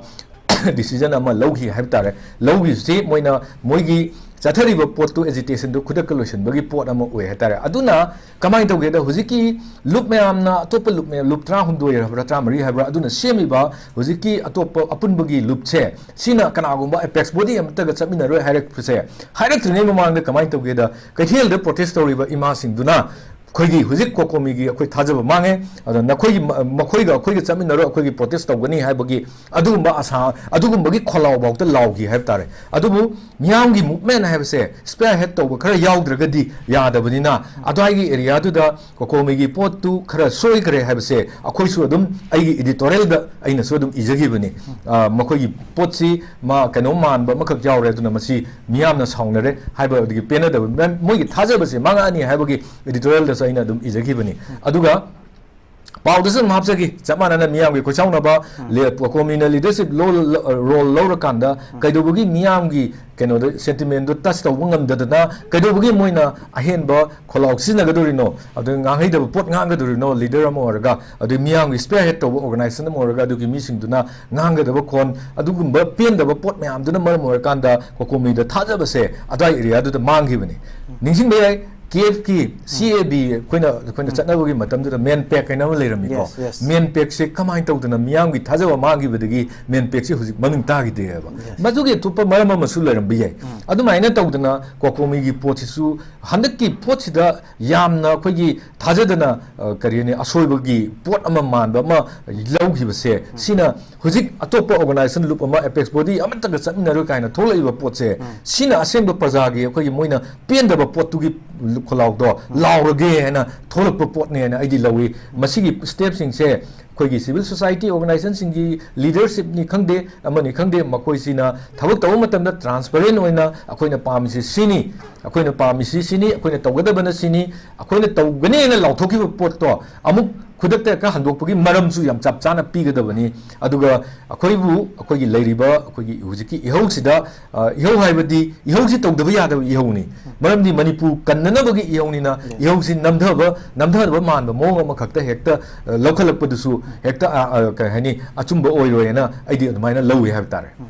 decision ꯑꯃ ꯂꯧꯈꯤ ꯍꯥꯏꯕ ꯇꯥꯔꯦ꯫ ꯂꯧꯈꯤꯕꯁꯤ ꯃꯣꯏꯅ ꯃꯣꯏꯒꯤ ꯆꯠꯊꯔꯤꯕ ꯄꯣꯠꯇꯨ, agitation ꯗꯨ ꯈꯨꯗꯛꯇ ꯂꯣꯏꯁꯤꯟꯕꯒꯤ ꯄꯣꯠ ꯑꯃ ꯑꯣꯏ ꯍꯥꯏ ꯇꯥꯔꯦ꯫ ꯑꯗꯨꯅ ꯀꯃꯥꯏꯅ ꯇꯧꯒꯦꯗ, ꯍꯧꯖꯤꯛꯀꯤ ꯂꯨꯞ ꯃꯌꯥꯝꯅ, ꯑꯇꯣꯞꯄ ꯂꯨꯞ ꯃꯌꯥꯝ, ꯂꯨꯞ ꯇꯔꯥꯍꯨꯝꯗꯣꯏ ꯍꯥꯏꯕ꯭ꯔꯥ, ꯇꯔꯥꯃꯔꯤ ꯍꯥꯏꯕ꯭ꯔꯥ, ꯑꯗꯨꯅ ꯁꯦꯝꯃꯤꯕ ꯍꯧꯖꯤꯛꯀꯤ ꯑꯇꯣꯞꯄ ꯑꯄꯨꯟꯕꯒꯤ ꯂꯨꯞꯁꯦ, ꯁꯤꯅ ꯀꯅꯥꯒꯨꯝꯕ apex body ꯑꯃꯠꯇꯒ ꯆꯠꯃꯤꯟꯅꯔꯣꯏ ꯍꯥꯏꯔꯛꯄꯁꯦ, ꯍꯥꯏꯔꯛꯇ꯭ꯔꯤꯉꯩ ꯃꯃꯥꯡꯗ ꯀꯃꯥꯏꯅ ꯇꯧꯒꯦꯗ, ꯀꯩꯊꯦꯜꯗ protest ꯇꯧꯔꯤꯕ ꯏꯃꯥꯁꯤꯡꯗꯨꯅ ꯑꯩꯈꯣꯏꯒꯤ ꯍꯧꯖꯤꯛ ꯀꯣꯀꯣꯃꯤꯒꯤ ꯑꯩꯈꯣꯏ ꯊꯥꯖꯕ ꯃꯥꯡꯉꯦ꯫ ꯑꯗꯣ ꯅꯈꯣꯏꯒꯤ, ꯃ-, ꯃꯈꯣꯏꯒ ꯑꯩꯈꯣꯏꯒ ꯆꯠꯃꯤꯟꯅꯔꯣꯏ, ꯑꯩꯈꯣꯏꯒꯤ protest ꯇꯧꯒꯅꯤ ꯍꯥꯏꯕꯒꯤ ꯑꯗꯨꯒꯨꯝꯕ ꯑꯁꯥ, ꯑꯗꯨꯒꯨꯝꯕꯒꯤ ꯈꯣꯜꯂꯥꯎ ꯐꯥꯎꯗ ꯂꯥꯎꯈꯤ ꯍꯥꯏꯕ ꯇꯥꯔꯦ꯫ ꯑꯗꯨꯕꯨ ꯃꯤꯌꯥꯝꯒꯤ movement ꯍꯥꯏꯕꯁꯦ spearhead ꯇꯧꯕ ꯈꯔ ꯌꯥꯎꯗ꯭ꯔꯒꯗꯤ ꯌꯥꯗꯕꯅꯤꯅ, ꯑꯗ꯭ꯋꯥꯏꯒꯤ area ꯗꯨꯗ ꯀꯣꯀꯣꯃꯤꯒꯤ ꯄꯣꯠꯇꯨ ꯈꯔ ꯁꯣꯏꯈ꯭ꯔꯦ ꯍꯥꯏꯕꯁꯦ ꯑꯩꯈꯣꯏꯁꯨ ꯑꯗꯨꯝ ꯑꯩꯒꯤ editorial ꯗ ꯑꯩꯅꯁꯨ ꯑꯗꯨꯝ ꯏꯖꯈꯤꯕꯅꯤ꯫ ꯑ, ꯃꯈꯣꯏꯒꯤ ꯄꯣꯠꯁꯤ ꯃꯥ ꯀꯩꯅꯣꯝ ꯃꯥꯟꯕ ꯑꯃꯈꯛ ꯌꯥꯎꯔꯦ, ꯑꯗꯨꯅ ꯃꯁꯤ ꯃꯤꯌꯥꯝꯅ ꯁꯥꯎꯅꯔꯦ ꯍꯥꯏꯕ, ꯑꯗꯒꯤ ꯄꯦꯟꯅꯗꯕ, ꯃ-, ꯃꯣꯏꯒꯤ ꯊꯥꯖꯕꯁꯦ ꯃꯥꯡꯉꯛꯑꯅꯤ ꯍꯥꯏꯕꯒꯤ editorial ꯗꯁꯨ ꯑꯩꯅ ꯑꯗꯨꯝ ꯏꯖꯈꯤꯕꯅꯤ꯫ ꯑꯗꯨꯒ ꯄꯥꯎꯗꯁꯨ ꯑꯗꯨꯝ ꯍꯥꯞꯆꯈꯤ, ꯆꯞ ꯃꯥꯟꯅꯅ ꯃꯤꯌꯥꯝꯒꯤ ꯈꯣꯏꯁꯥꯎꯅꯕ, ꯎꯝ꯫ ꯂꯦ-, ꯀꯣꯀꯣꯃꯤꯅ leadership ꯂꯣ-, ꯔꯣꯜ ꯂꯧꯔꯀꯥꯟꯗ ꯎꯝ꯫ ꯀꯩꯗꯧꯕꯒꯤ ꯃꯤꯌꯥꯝꯒꯤ ꯀꯩꯅꯣꯗ sentiment ꯗꯨ touch ꯇꯧꯕ ꯉꯝꯗꯗꯅ ꯀꯩꯗꯧꯕꯒꯤ ꯃꯣꯏꯅ ꯑꯍꯦꯟꯕ ꯈꯣꯜꯂꯥꯎ ꯁꯤꯖꯤꯟꯅꯒꯗꯧꯔꯤꯅꯣ? ꯑꯗꯨ ꯉꯥꯡꯍꯩꯗꯕ ꯄꯣꯠ ꯉꯥꯡꯒꯗꯧꯔꯤꯅꯣ leader ꯑꯃ ꯑꯣꯏꯔꯒ? ꯑꯗꯨ ꯃꯤꯌꯥꯝꯒꯤ spearhead ꯇꯧꯕ organization ꯑꯃ ꯑꯣꯏꯔꯒ ꯑꯗꯨꯒꯤ ꯃꯤꯁꯤꯡꯗꯨꯅ ꯉꯥꯡꯒꯗꯕ ꯈꯣꯟ, ꯑꯗꯨꯒꯨꯝꯕ ꯄꯦꯟꯗꯕ ꯄꯣꯠ ꯃꯌꯥꯝꯗꯨꯅ ꯃꯔꯝ ꯑꯣꯏꯔꯀꯥꯟꯗ ꯀꯣꯀꯣꯃꯤꯗ ꯊꯥꯖꯕꯁꯦ ꯑꯗ꯭ꯋꯥꯏ area ꯗꯨꯗ ꯃꯥꯡꯈꯤꯕꯅꯤ꯫ ꯎꯝ꯫ ꯅꯤꯡꯁꯤꯡꯕ ꯌꯥꯏ, ꯀꯦꯐꯀꯤ ꯎꯝ꯫ C A B ꯑꯩꯈꯣꯏꯅ, ꯑꯩꯈꯣꯏꯅ ꯎꯝ꯫ ꯆꯠꯅꯕꯒꯤ ꯃꯇꯝꯗꯨꯗ MANPAC ꯍꯥꯏꯅ ꯑꯃ ꯂꯩꯔꯝꯃꯤꯀꯣ꯫ Yes, yes. MANPAC ꯁꯦ ꯀꯃꯥꯏꯅ ꯇꯧꯗꯅ ꯃꯤꯌꯥꯝꯒꯤ ꯊꯥꯖꯕ ꯃꯥꯡꯈꯤꯕꯗꯒꯤ MANPAC ꯁꯦ ꯍꯧꯖꯤꯛ ꯃꯃꯤꯡ ꯇꯥꯈꯤꯗꯦ ꯍꯥꯏꯕ꯫ Yes. ꯃꯗꯨꯒꯤ ꯑꯇꯣꯞꯄ ꯃꯔꯝ ꯑꯃꯁꯨ ꯂꯩꯔꯝꯕ ꯌꯥꯏ꯫ ꯎꯝ꯫ ꯑꯗꯨꯃꯥꯏꯅ ꯇꯧꯗꯅ ꯀꯣꯀꯣꯃꯤꯒꯤ ꯄꯣꯠꯁꯤꯁꯨ ꯍꯟꯗꯛꯀꯤ ꯄꯣꯠꯁꯤꯗ ꯌꯥꯝꯅ ꯑꯩꯈꯣꯏꯒꯤ ꯊꯥꯖꯗꯅ, ꯑ, ꯀꯔꯤ ꯍꯥꯏꯅꯤ, ꯑꯁꯣꯏꯕꯒꯤ ꯄꯣꯠ ꯑꯃ ꯃꯥꯟꯕ ꯑꯃ ꯂꯧꯈꯤꯕꯁꯦ, ꯎꯝ꯫ ꯁꯤꯅ ꯍꯧꯖꯤꯛ ꯑꯇꯣꯞꯄ organization ꯂꯨꯞ ꯑꯃ, apex body ꯑꯃꯠꯇꯒ ꯆꯠꯃꯤꯟꯅꯔꯣꯏ ꯀꯥꯏꯅ ꯊꯣꯛꯂꯛꯏꯕ ꯄꯣꯠꯁꯦ, ꯎꯝ꯫ ꯁꯤꯅ ꯑꯁꯦꯡꯕ ꯄ꯭ꯔꯖꯥꯒꯤ, ꯑꯩꯈꯣꯏꯒꯤ ꯃꯣꯏꯅ ꯄꯦꯟꯗꯕ ꯄꯣꯠꯇꯨꯒꯤ ꯈꯣꯜꯂꯥꯎꯗꯣ ꯎꯝ꯫ ꯂꯥꯎꯔꯒꯦ ꯍꯥꯏꯅ ꯊꯣꯛꯂꯛꯄ ꯄꯣꯠꯅꯦꯅ ꯑꯩꯗꯤ ꯂꯧꯏ꯫ ꯃꯁꯤꯒꯤ step ꯁꯤꯡꯁꯦ ꯑꯩꯈꯣꯏꯒꯤ civil society organization ꯁꯤꯡꯒꯤ leadership ꯅꯤ ꯈꯪꯗꯦ, ꯑꯃꯅꯤ ꯈꯪꯗꯦ, ꯃꯈꯣꯏꯁꯤꯅ ꯊꯕꯛ ꯇꯧꯕ ꯃꯇꯝꯗ transparent ꯑꯣꯏꯅ ꯑꯩꯈꯣꯏꯅ ꯄꯥꯝꯃꯤꯁꯤ ꯁꯤꯅꯤ, ꯑꯩꯈꯣꯏꯅ ꯄꯥꯝꯃꯤꯁꯤ ꯁꯤꯅꯤ, ꯑꯩꯈꯣꯏꯅ ꯇꯧꯒꯗꯕꯅ ꯁꯤꯅꯤ, ꯑꯩꯈꯣꯏꯅ ꯇꯧꯒꯅꯦꯅ ꯂꯥꯎꯊꯣꯛꯈꯤꯕ ꯄꯣꯠꯇꯣ ꯑꯃꯨꯛ ꯈꯨꯗꯛꯇ ꯍꯦꯛꯇ ꯍꯟꯗꯣꯛꯄꯒꯤ ꯃꯔꯝꯁꯨ ꯌꯥꯝ ꯆꯞ ꯆꯥꯅ ꯄꯤꯒꯗꯕꯅꯤ꯫ ꯑꯗꯨꯒ ꯑꯩꯈꯣꯏꯕꯨ, ꯑꯩꯈꯣꯏꯒꯤ ꯂꯩꯔꯤꯕ ꯑꯩꯈꯣꯏꯒꯤ ꯍꯧꯖꯤꯛꯀꯤ ꯏꯍꯧꯁꯤꯗ, ꯑ, ꯏꯍꯧ ꯍꯥꯏꯕꯗꯤ ꯏꯍꯧꯁꯤ ꯇꯧꯗꯕ ꯌꯥꯗꯕ ꯏꯍꯧꯅꯤ꯫ ꯃꯔꯝꯗꯤ ꯃꯅꯤꯄꯨꯔ ꯀꯟꯅꯅꯕꯒꯤ ꯏꯍꯧꯅꯤꯅ ꯌꯦꯁ꯫ ꯏꯍꯧꯁꯤ ꯅꯝꯊꯕ, ꯅꯝꯊꯅꯕ ꯃꯥꯟꯕ ꯃꯑꯣꯡ ꯑꯃꯈꯛꯇ ꯍꯦꯛꯇ, ꯑ, ꯂꯧꯈꯠꯂꯛꯄꯗꯨꯁꯨ ꯍꯦꯛꯇ, ꯑ, ꯑ, ꯀꯩ ꯍꯥꯏꯅꯤ, ꯑꯆꯨꯝꯕ ꯑꯣꯏꯔꯣꯏꯅ ꯑꯩꯗꯤ ꯑꯗꯨꯃꯥꯏꯅ ꯂꯧꯏ ꯍꯥꯏꯕ ꯇꯥꯔꯦ꯫ ꯎꯝ꯫